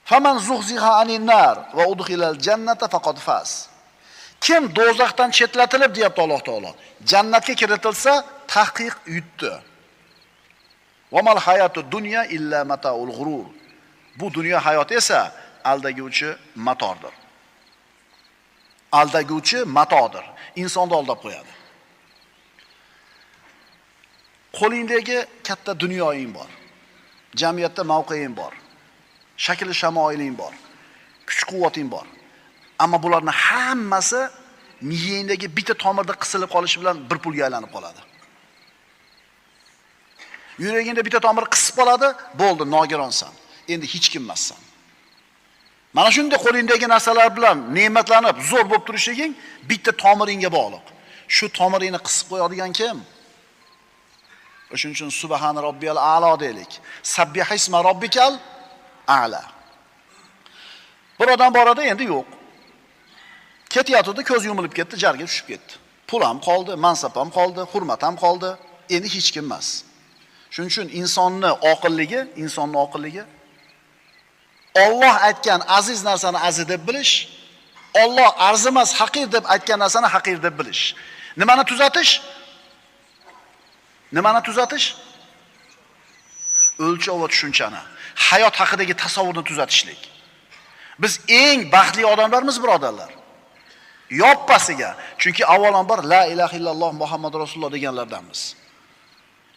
Faman zuhziha anin nar va udkhilal jannata faqad faz. Kim do'zaxdan chetlatilib, deyapti Alloh taolo, jannatga kiritilsa, tahqiq yutdi. Va mal hayatu dunya illa mataul g'urur. Bu dunyo hayoti esa aldaguvchi matordir. Aldaguvchi matodir. Insonni aldab qo'yadi. Qo'lingdagi katta dunyoying bor. Jamiyatda mavqeing bor. Shakli shamoiling bor. Kuch-quvvating bor. Ammo bularning hammasi miyangdagi bitta tomirda qisilib qolishi bilan bir pulga aylanib qoladi. Yuragingda bitta tomir qisib qoladi, bo'ldi, nogironsan. Endi hech kim emassan. Mana shunday qo'lingdagi narsalar bilan ne'matlanib, zo'r bo'lib turishliging bitta tomiringga bog'liq. Shu tomiringni qisib qo'yadigan kim? O'shuning uchun subhana robbiyal a'lo deylik. Sabbihisma robbikal a'la. Bir odam bor edi, endi yo'q. Ketayotdi, ko'z yumilib ketdi, jarga tushib ketdi. Pul ham qoldi, mansab ham qoldi, hurmat ham qoldi. Endi hech kim emas. Shuning uchun insonni oqilligi Alloh aytgan aziz narsani aziz deb bilish, Alloh arzimas, haqir deb aytgan narsani haqir deb bilish. Nimani tuzatish? Nimani tuzatish? O'lchov va tushunchani, hayot haqidagi tasavvurni tuzatishlik. Biz eng baxtli odamlarmiz, birodarlar. Yoppasiga, chunki avvalambor la ilaha illalloh Muhammad rasululloh deganlardanmiz.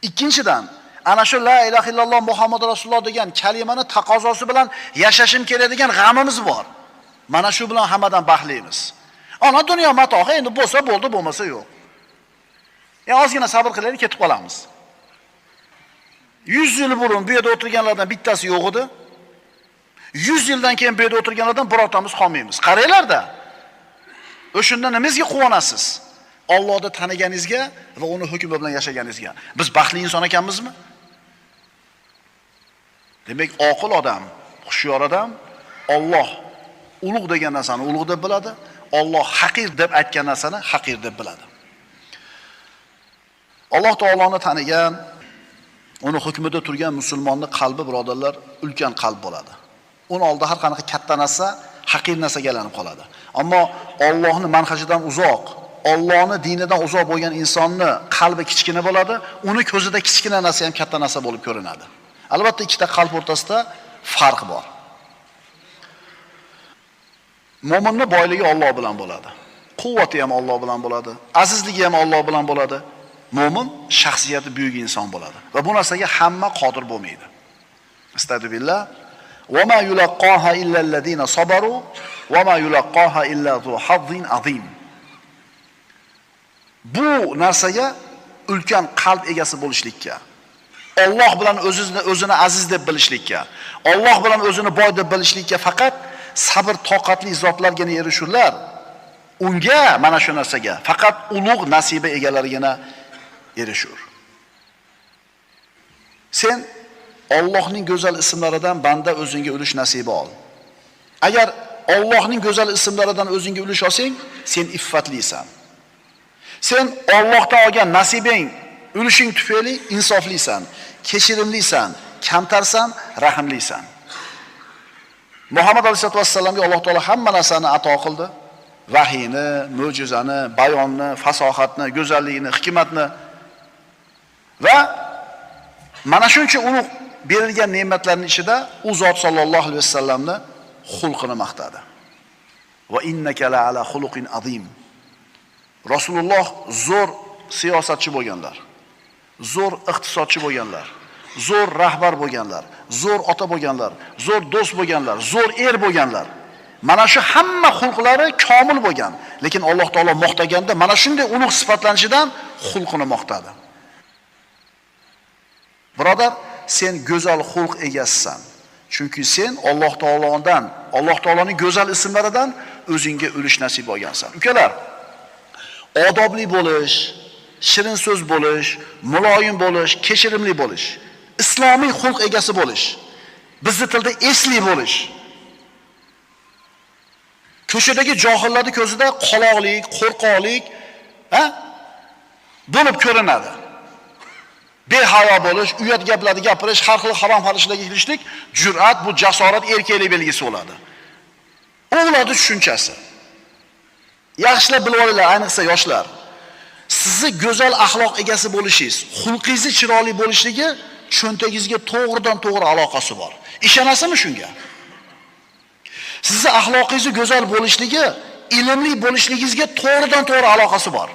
Ikkinchidan, ana shu la ilaha illalloh Muhammad rasululloh degan kalimani taqozosi bilan yashashim kerak degan g'amimiz bor. Mana shu bilan hammadan baxtlimiz. Ana dunyo matohi endi bo'lsa bo'ldi, bo'lmasa yo'q. Ya ozgina sabr qilaylik, ketib qolamiz. 100 yil burun bu yerda o'tirganlardan bittasi yo'q edi. 100 yildan keyin bu yerda o'tirganlardan birortamiz qolmaymiz. Qaranglar-da. O'shunda nimangizga quvonasiz? Allohni taniganingizga va uni hukmi bilan yashaganingizga. Biz baxtli inson ekanmizmi? Demak, oqil odam, hushyor odam Alloh ulug' degan narsani ulug' deb biladi, Alloh haqir deb aytgan narsani haqir deb biladi. Alloh taoloni tanigan, uni hukmida turgan musulmonning qalbi, birodarlar, ulkan qalb bo'ladi. Uni oldida har qanaqa katta narsa haqir narsaga aylanib qoladi. Ammo Allohning manhajidan uzoq, Allohning dinidan uzoq bo'lgan insonni qalbi kichkina bo'ladi, uni ko'zida kichkina narsa ham katta narsa bo'lib ko'rinadi. Albatta ikkita qalb o'rtasida farq bor. Mo'minning boyligi Alloh bilan bo'ladi. Quvvati ham Alloh bilan bo'ladi, azizligi ham Alloh bilan bo'ladi. Mo'min shaxsiyati buyuk inson bo'ladi va bu narsaga hamma qodir bo'lmaydi. Astagfirullah. Va ma yulaqqaha illa allazina sabaru va ma yulaqqaha illa zu hazzin azim. Bu narsaga ulkan qalb egasi bo'lishlikka, Alloh bilan o'zini aziz deb bilishlikka, Alloh bilan o'zini boy deb bilishlikka faqat sabr toqatli zotlargina erishurlar. Unga, mana shu narsaga faqat ulug' nasiba egalarigina erishur. Sen Allohning go'zal ismlaridan banda o'zingga ulush nasiba ol. Agar Allohning go'zal ismlaridan o'zingga ulush olsang, sen iffatlisan. Sen Allohdan olgan nasibing, ulushing tufayli insoflisan, kechirimlisan, kamtarsan, rahimlisan. Muhammad alayhisolatu vassalamga Alloh taolo hamma narsani ato qildi. Vahiyni, mo'jizani, bayonni, fasohatni, go'zallikni, hikmatni va mana shuncha ulug' berilgan ne'matlarning ichida u zot sollallohu alayhi vasallamni xulqini maqtadi. Va innaka la ala xuluqin azim. Rasululloh zo'r siyosatchi bo'lganlar, zo'r iqtisodchi bo'lganlar, zo'r rahbar bo'lganlar, zo'r ota bo'lganlar, zo'r do'st bo'lganlar, zo'r er bo'lganlar. Mana shu hamma xulqlari komil bo'lgan. Lekin Alloh taolo maqtaganda mana shunday ulug' sifatlanishidan xulqini maqtadi. Birodar, sen go'zal xulq egasisan. Chunki sen Alloh taolodan, Alloh taoloning go'zal ismlaridan o'zingga ulush nasib olgansan. Ukalar, odobli bo'lish, shirin so'z bo'lish, muloyim bo'lish, kechirimli bo'lish, islomiy xulq egasi bo'lish, bizni tilda esli bo'lish. Ko'chadagi johillarning ko'zida qoloqlik, qo'rqoqlik, ha? Bo'lib ko'rinadi. Behayo bo'lish, uyat gaplarni gapirish, har xil harom ishlarga kirishlik, jur'at, bu jasorat, erkaklik belgisi bo'ladi. U ularning tushunchasi. Yaxshilab bilib olinglar, ayniqsa yoshlar. Sizni go'zal axloq egasi bo'lishingiz, xulqingizni chiroyli bo'lishligi cho'ntagingizga to'g'ridan to'g'ri aloqasi bor. Ishonasizmi shunga? Sizni axloqingiz go'zal bo'lishligi, ilmli bo'lishligingizga to'g'ridan to'g'ri aloqasi bor.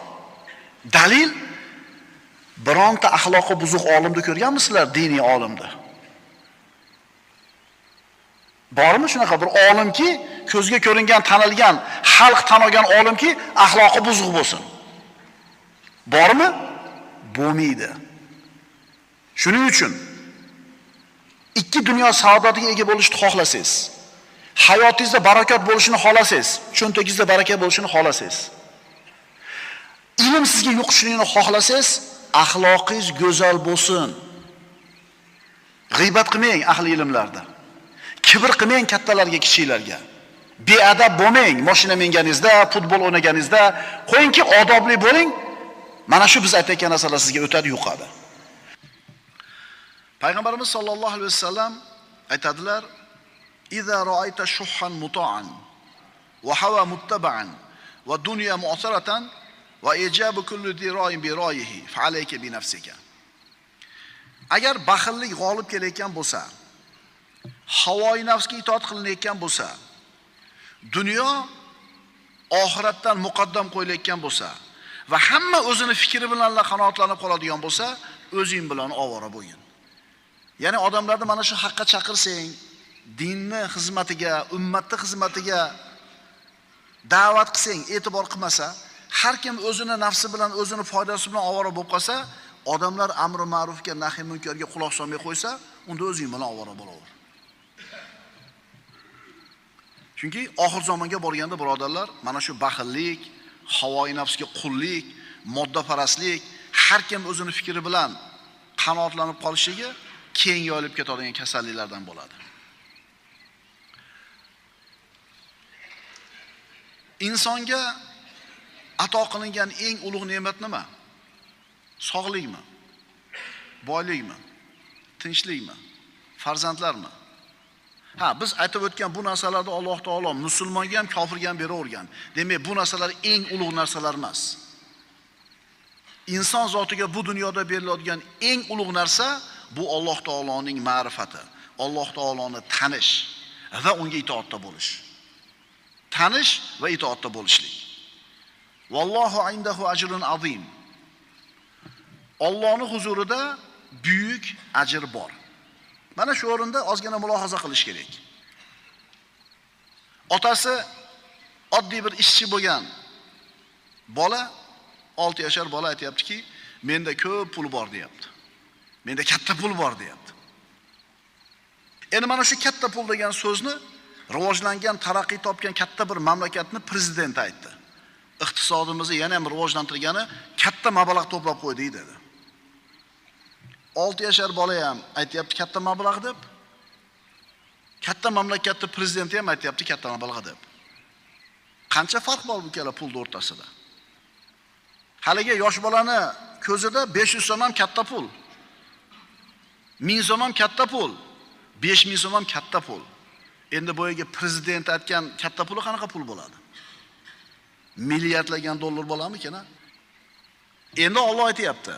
Dalil, bironta axloqi buzuq olimni ko'rganmisizlar, diniy olimni? Bormi shunaqa bir olimki, ko'zga ko'ringan, tanilgan, xalq tan olgan olimki, axloqi buzuq bo'lsin? Bormi? Bo'lmaydi. Shuning uchun ikki dunyo saodatiga ega bo'lishni xohlasangiz, hayotingizda barakat bo'lishini xohlasangiz, cho'ntagingizda barakat bo'lishini xohlasangiz, ilm sizga yuqishini xohlasangiz, axloqingiz go'zal bo'lsin. G'iybat qilmang ahli ilmlarda. Kibr qilmang kattalarga, kichiklarga. Beadab bo'lmang mashina minganingizda, futbol o'ynaganingizda, qo'yingki odobli bo'ling. Mana shu biz aytayotgan narsalar sizga o'tadi, yuqadi. Payg'ambarimiz sollallohu alayhi vasallam aytadilar: "Iza ra'ayta shuhhan muta'an va hawa muttaba'an va dunya mu'saratan va ijabu kulli dira'in bi ra'yihi fa alayka bi nafsika." Agar baxillik g'olib kelayotgan bo'lsa, havoi nafsga itoat qilinayotgan bo'lsa, dunyo oxiratdan muqaddam qo'yilayotgan bo'lsa va hamma o'zini fikri bilan qanoatlanib qoladigan bo'lsa, o'zing bilan ovora bo'gin. Ya'ni odamlarni mana shu haqqa chaqirsang, dinni xizmatiga, ummatni xizmatiga da'vat qilsang, e'tibor qilmasa, har kim o'zini nafsi bilan, o'zini foydasi bilan ovora bo'lib qolsa, odamlar amri ma'rufga, nahiy munkarga quloq solmay qo'ysa, unda o'zing bilan ovora bo'laver. Chunki oxir zamonga borganda birodarlar, mana shu baxillik, havoi nafsga qullik, moddaparastlik, har kim o'zini fikri bilan qanoatlanib qolishligi keng yoyilib ketadigan kasalliklardan bo'ladi. Insonga ato qilingan eng ulug' ne'mat nima? Sog'likmi? Boylikmi? Tinchlikmi? Farzandlarmi? Ha, biz aytib o'tgan bu narsalarni Alloh taolo musulmonga ham, kofirga ham beravergan. Demak, bu narsalar eng ulug' narsalar emas. Inson zotiga bu dunyoda beriladigan eng ulug' narsa bu Alloh taoloning ma'rifati, Alloh taoloni tanish va unga itoatda bo'lish. Tanish va itoatda bo'lishlik. Vallohu indahu ajrun azim. Allohning huzurida buyuk ajr bor. Mana shu o'rinda ozgina mulohaza qilish kerak. Otasi oddiy bir ishchi bo'lgan bola, 6 yashar bola aytayaptiki, menda ko'p pul bor deyapti. Menda katta pul bor deyapti. Endi mana shu katta pul degan so'zni rivojlangan, taraqqiy topgan katta bir mamlakatni prezidenti aytdi. Iqtisodimizni yana ham rivojlantirgani katta mablag' to'plab qo'ydik dedi. 6 yashar bola ham aytayapti katta mablag' deb. Katta mamlakatning prezidenti ham aytayapti katta mablag' deb. Qancha farq bor bu ikkala pulning o'rtasida? Haligi yosh bolani ko'zida 500 so'm ham katta pul. 1000 so'm ham katta pul. 5000 so'm ham katta pul. Endi boyaga prezident aytgan katta puli qanaqa pul bo'ladi? Milliardlagan dollar bo'larmikan, ha? Endi Alloh aytayapti.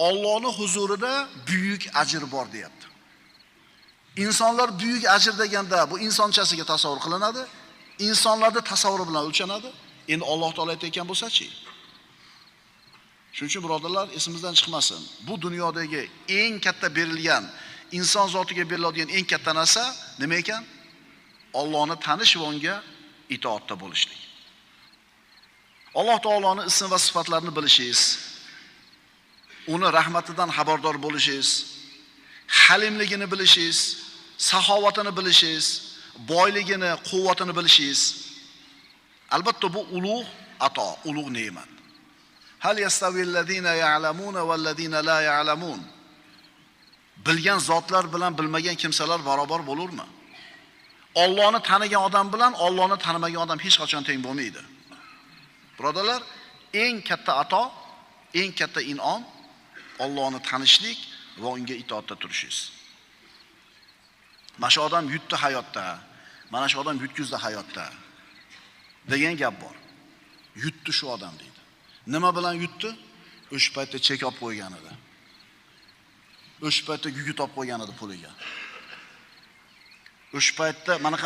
Allohning huzurida buyuk ajr bor deyapti. Insonlar buyuk ajr deganda bu insonchasiga tasavvur qilinadi, insonlarda tasavvuri bilan o'lchanadi. Endi Alloh taolo aytayotgan bo'lsa-chi? Shuning uchun birodarlar, esimizdan chiqmasin. Bu dunyodagi eng katta berilgan, inson zotiga beriladigan eng katta narsa nima ekan? Allohni tanish va unga itoatda bo'lishlik. Alloh taoloning ism va sifatlarini bilishingiz, uni rahmatidan xabardor bo'lishingiz, halimligini bilishingiz, saxovatini bilishingiz, boyligini, quvvatini bilishingiz. Albatta bu ulug' ato, ulug' ne'mat. Hal yastavillazina ya'lamuna vallazina la ya'lamun. Bilgan zotlar bilan bilmagan kimsalar barobar bo'lurmi? Allohni tanigan odam bilan Allohni tanimagan odam hech qachon teng bo'lmaydi. Birodarlar, eng katta ato, eng katta in'om Allohni tanishlik va unga itoatda turishingiz. Mana shu odam yutdi hayotda, mana shu odam yutkizdi hayotda degan gap bor. Yutdi shu odam deydi. Nima bilan yutdi? O'sha paytda chek olib qo'ygan edi. O'sha paytda gugut olib qo'ygan edi puliga. O'sha paytda mana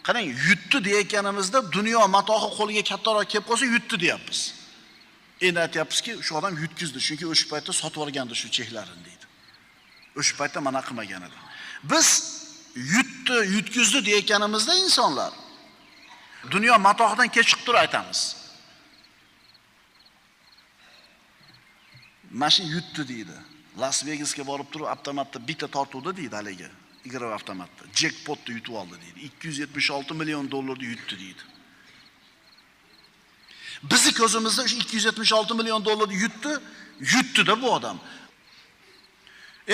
qarang, yutdi deyotganimizda dunyo matohi qo'liga kattaroq kelib qolsa yutdi deyapmiz. Endi aytyapmizki, shu odam yutkizdi, chunki o'sha paytda sotib olgandi shu cheklarini deydi. O'sha paytda mana qilmagan edi. Biz yutdi, yutkizdi deyotganimizda insonlar dunyo matohidan kech chiqib turib aytamiz. Mana shu yutdi deydi. Las Vegasga borib turib avtomatda bitta tortuvdi deydi haligi. Igrov avtomatda jekpotni yutib oldi deydi. 276 million dollarni yutdi deydi. Bizi ko'zimizda o'sha 276 million dollarni yutdi, yutdi-da bu odam.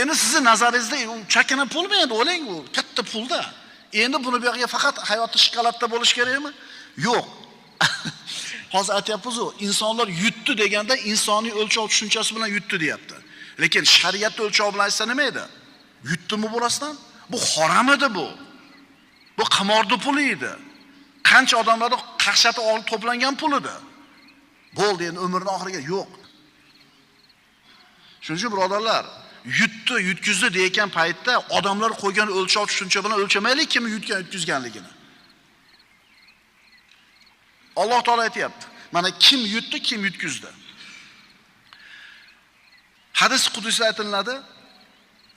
Endi sizni nazaringizda u chakana pulmi endi o'ylang, u katta pulda. Endi buni bu yoqqa faqat hayoti shokoladda bo'lish kerakmi? Yo'q. Hozir aytyapmiz-ku, insonlar yutdi deganda insoniy o'lchov tushunchasi bilan yutdi deyapti. Lekin shariat o'lchovi bilan aytsa nima edi? Yutdimi bu rostdan? Bu harom edi bu. Bu qimordi puli edi. Qancha odamlarni qaqshatib olib to'plangan pul edi. Bo'ldi endi umrining oxiriga yo'q. Shuning uchun birodarlar, yutdi, yutkizdi degan paytda odamlar qo'ygan o'lchov tushuncha bilan o'lchamaylik kim yutgan, yutkizganligini. Alloh taolo aytayapti. Mana kim yutdi, kim yutkizdi. Hadis qudusida aytiladi.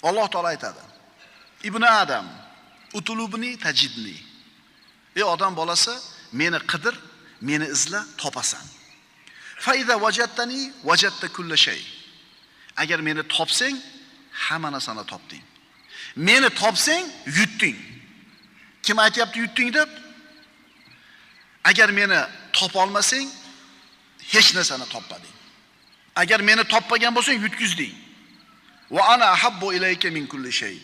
Alloh taolo aytadi. Ibn Adam, utulubni tajidni. Ey odam bolasi, meni qidir, meni izla, topasan. Fa iza wajadtani wajadta kulla shay. Agar meni topsang, hamma narsani topding. Meni topsang, yutding. Kim aytayapti yutding deb? Agar meni topa olmasang, hech narsani topmading. Agar meni topmagan bo'lsang, yutkizding. Va ana ahabbu ilayka min kulli shay.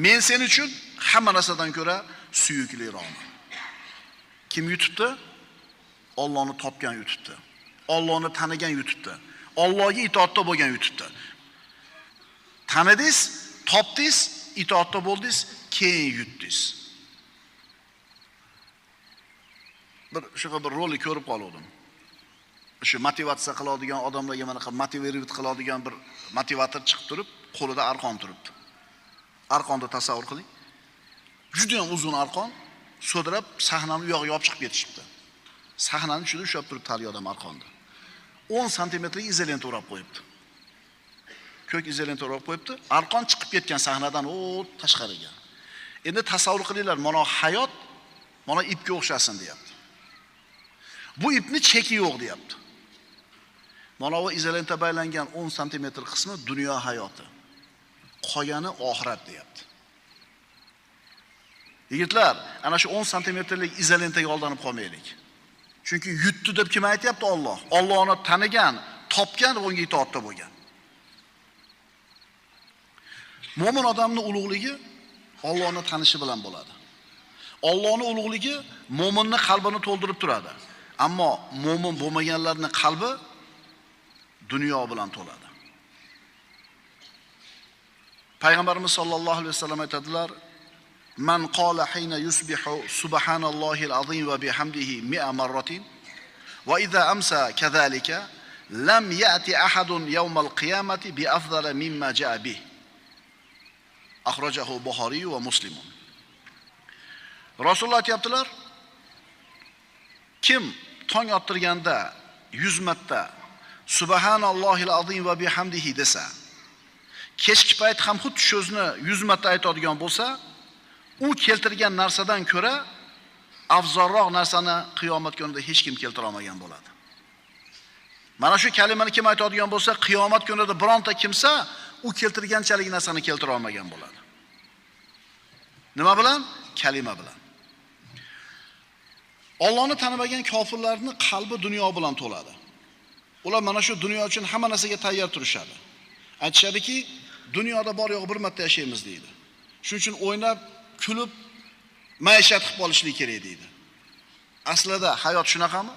Men sen uchun hamma narsadan ko'ra suyukliroqman. Kim yutibdi? Allohni topgan yutibdi. Allohni tanigan yutibdi. Allohga itoatda bo'lgan yutibdi. Tanidingiz, topdingiz, itoatda bo'ldingiz, keyin yutdingiz. Bir shunaqa bir rolik ko'rib qoldim. Shu motivatsiya qiladigan odamlarga mana motivatsiya qiladigan bir motivator chiqib turib, qo'lida arqon turibdi. Arqonni tasavvur qiling. Juda ham uzun arqon, so'dirab sahnani u yog'iga olib chiqib ketishibdi. Sahnani ichida ushlab turibdi hali odam arqonni. 10 santimetrlik izolenta o'rab qo'yibdi. Ko'k izolenta o'rab qo'yibdi. Arqon chiqib ketgan sahnadan o tashqariga. Endi tasavvur qilinglar, mana hayot mana ipga o'xshasin deyapti. Bu ipni cheki yo'q deyapti. Mana bu izolenta baylangan 10 santimetr qismi dunyo hayoti. Qolgani oxirat deyapti. Yigitlar, ana shu 10 santimetrlik izolentaga aldanib qolmaylik. Chunki yutdi deb kim aytayapti? Alloh. Allohni tanigan, topgan va unga itoatda bo'lgan. Mo'min odamning ulug'ligi Allohni tanishi bilan bo'ladi. Allohning ulug'ligi mo'minning qalbini to'ldirib turadi. Ammo mo'min bo'lmaganlarning qalbi dunyo bilan to'ladi. Payg'ambarimiz sollallohu alayhi vasallam aytadilar: Man qala hina yusbihu subhanallohil azim va bihamdihi 100 marratin va idza amsa kadhalika lam ya'ti ahadun yawmal qiyamati bi afdala mimma ja'a bih. Akhrajahu Buxoriy va Muslim. Rasululloh aytibdilar, kim tong ottirganda 100 marta subhanallohil azim va bihamdihi desa, kechki payt ham xuddi shu so'zni 100 marta aytadigan bo'lsa, u keltirgan narsadan ko'ra afzalroq narsani qiyomat kunida hech kim keltira olmagan bo'ladi. Mana shu kalimani kim aytadigan bo'lsa, qiyomat kunida bironta kimsa u keltirganchalik narsani keltira olmagan bo'ladi. Nima bilan? Kalima bilan. Allohni tanimagan kofirlarning qalbi dunyo bilan to'ladi. Ular mana shu dunyo uchun hamma narsaga tayyor turishadi. Aytishadiki, dunyoda bor yo'q bir marta yashaymiz deydi. Shuning uchun o'ynab, kulib, maishat qilib olishlik kerak deydi. Aslida hayot shunaqami?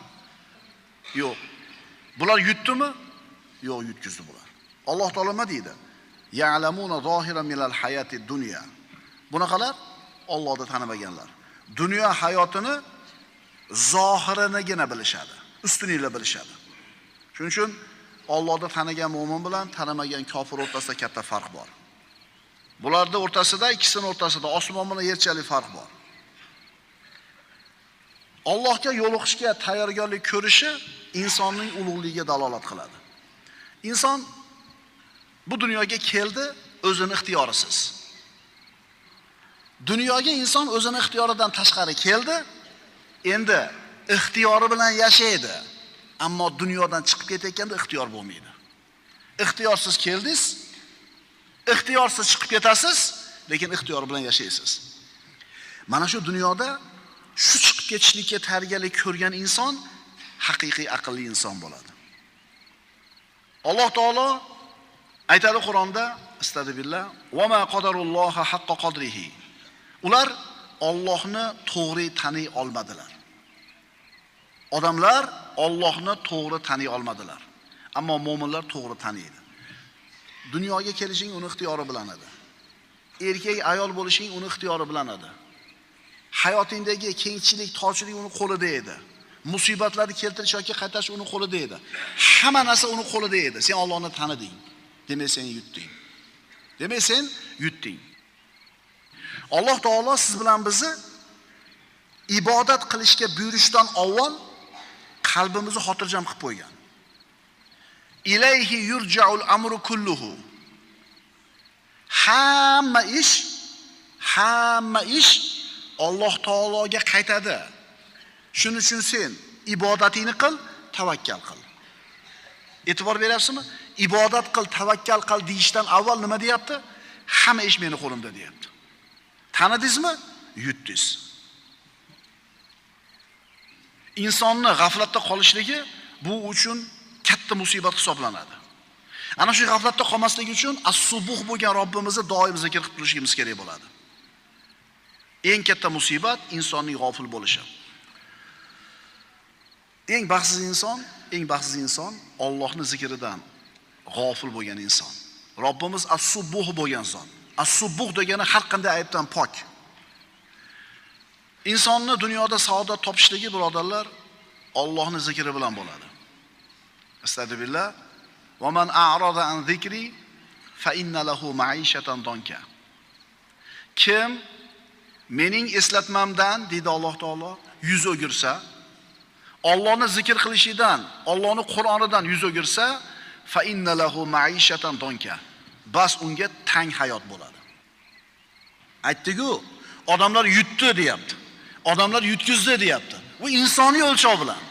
Yo'q. Bular yutdimi? Yo'q, yutkizdi bular. Alloh taolo nima deydi? Ya'lamuna zohiran minal hayati dunya. Bunaqalar Allohni tanimaganlar. Dunyo hayotini zohirinigina bilishadi, ustunini bilishadi. Shuning uchun Allohni tanigan mo'min bilan tanimagan kofir o'rtasida katta farq bor. Bularning o'rtasida, ikkisining o'rtasida osmon bilan yerchalik farq bor. Allohga yo'liqishga tayyorgarlik ko'rishi insonning ulug'ligiga dalolat qiladi. Inson bu dunyoga keldi o'zini ixtiyorisiz. Dunyoga inson o'zini ixtiyoridan tashqari keldi, endi ixtiyori bilan yashaydi. Ammo dunyodan chiqib ketayotganda ixtiyor bo'lmaydi. Ixtiyorsiz keldingiz, ixtiyorsiz chiqib ketasiz, lekin ixtiyor bilan yashaysiz. Mana shu dunyoda shu chiqib ketishlikka tayyorgarlik ko'rgan inson haqiqiy aqlli inson bo'ladi. Alloh taolo aytadi Qur'onda, astagfirullah, va ma qadarulloha haqqa qadrihi. Ular Allohni to'g'ri taniy olmadilar. Odamlar Allohni to'g'ri taniy olmadilar. Ammo mo'minlar to'g'ri taniydi. Dunyoga kelishing uni ixtiyori bilan edi. Erkak ayol bo'lishing uni ixtiyori bilan edi. Hayotingdagi kengchilik, torchilik uni qo'lida edi. Musibatlarni keltirish yoki qaytarish uni qo'lida edi. Hamma narsa uni qo'lida edi. Sen Allohni taniding. Demak sen yutding. Demak sen yutding. Alloh taolo siz bilan bizni ibodat qilishga buyurishdan avval qalbimizni xotirjam qilib qo'ygan. Ilayhi yurja'ul amru kulluhu. Hamma ish Alloh taologa qaytadi. Shuning uchun sen ibodatingni qil, tavakkal qil. E'tibor beryapsizmi? Ibodat qil, tavakkal qil deyishdan avval nima deyapti? Hamma ish meni qo'limda deyapti. Tanidingizmi? Yutdingiz. Insonni g'aflatda qolishligi bu uchun katta musibat hisoblanadi. Ana shu g'aflatda qolmaslik uchun as-subuh bo'lgan Robbimizni doim zikr qilib turishimiz kerak bo'ladi. Eng katta musibat insonning g'ofil bo'lishi. Eng baxtsiz inson Allohning zikridan g'ofil bo'lgan inson. Robbimiz as-subuh bo'lgan inson. As-subuh degani har qanday aybdan pok. Insonni dunyoda saodat topishligi birodarlar Allohning zikri bilan bo'ladi. Astagfirullah. Va man a'rada an zikri fa inna lahu ma'ishatan donka. Kim mening eslatmamdan, deydi Alloh taolo, yuz o'girsa, Allohni zikr qilishidan, Allohning Qur'onidan yuz o'girsa, fa inna lahu ma'ishatan donka. Bas unga tang hayot bo'ladi. Aytdi-ku, odamlar yutdi deyapti. Odamlar yutkizdi deyapti. Bu insoniy o'lchov bilan.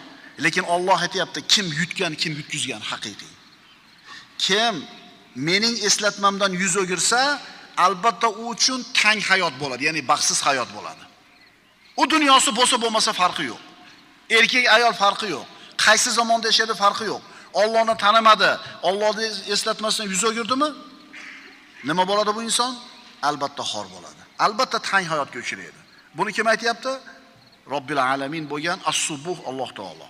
Lekin Alloh aytayapti, kim yutgan, kim yutkizgan haqiqiy. Kim mening eslatmamdan yuz o'girsa, albatta u uchun tang hayot bo'ladi, ya'ni baxtsiz hayot bo'ladi. U dunyosi bo'lsa bo'lmasa farqi yo'q. Erkak ayol farqi yo'q. Qaysi zamonda yashadi farqi yo'q. Allohni tanimadi, Allohni eslatmasidan yuz o'girdimi? Nima bo'ladi bu inson? Albatta xor bo'ladi. Albatta tang hayotga uchraydi. Buni kim aytayapti? Robbil alamin bo'lgan As-Subuh Alloh taolo.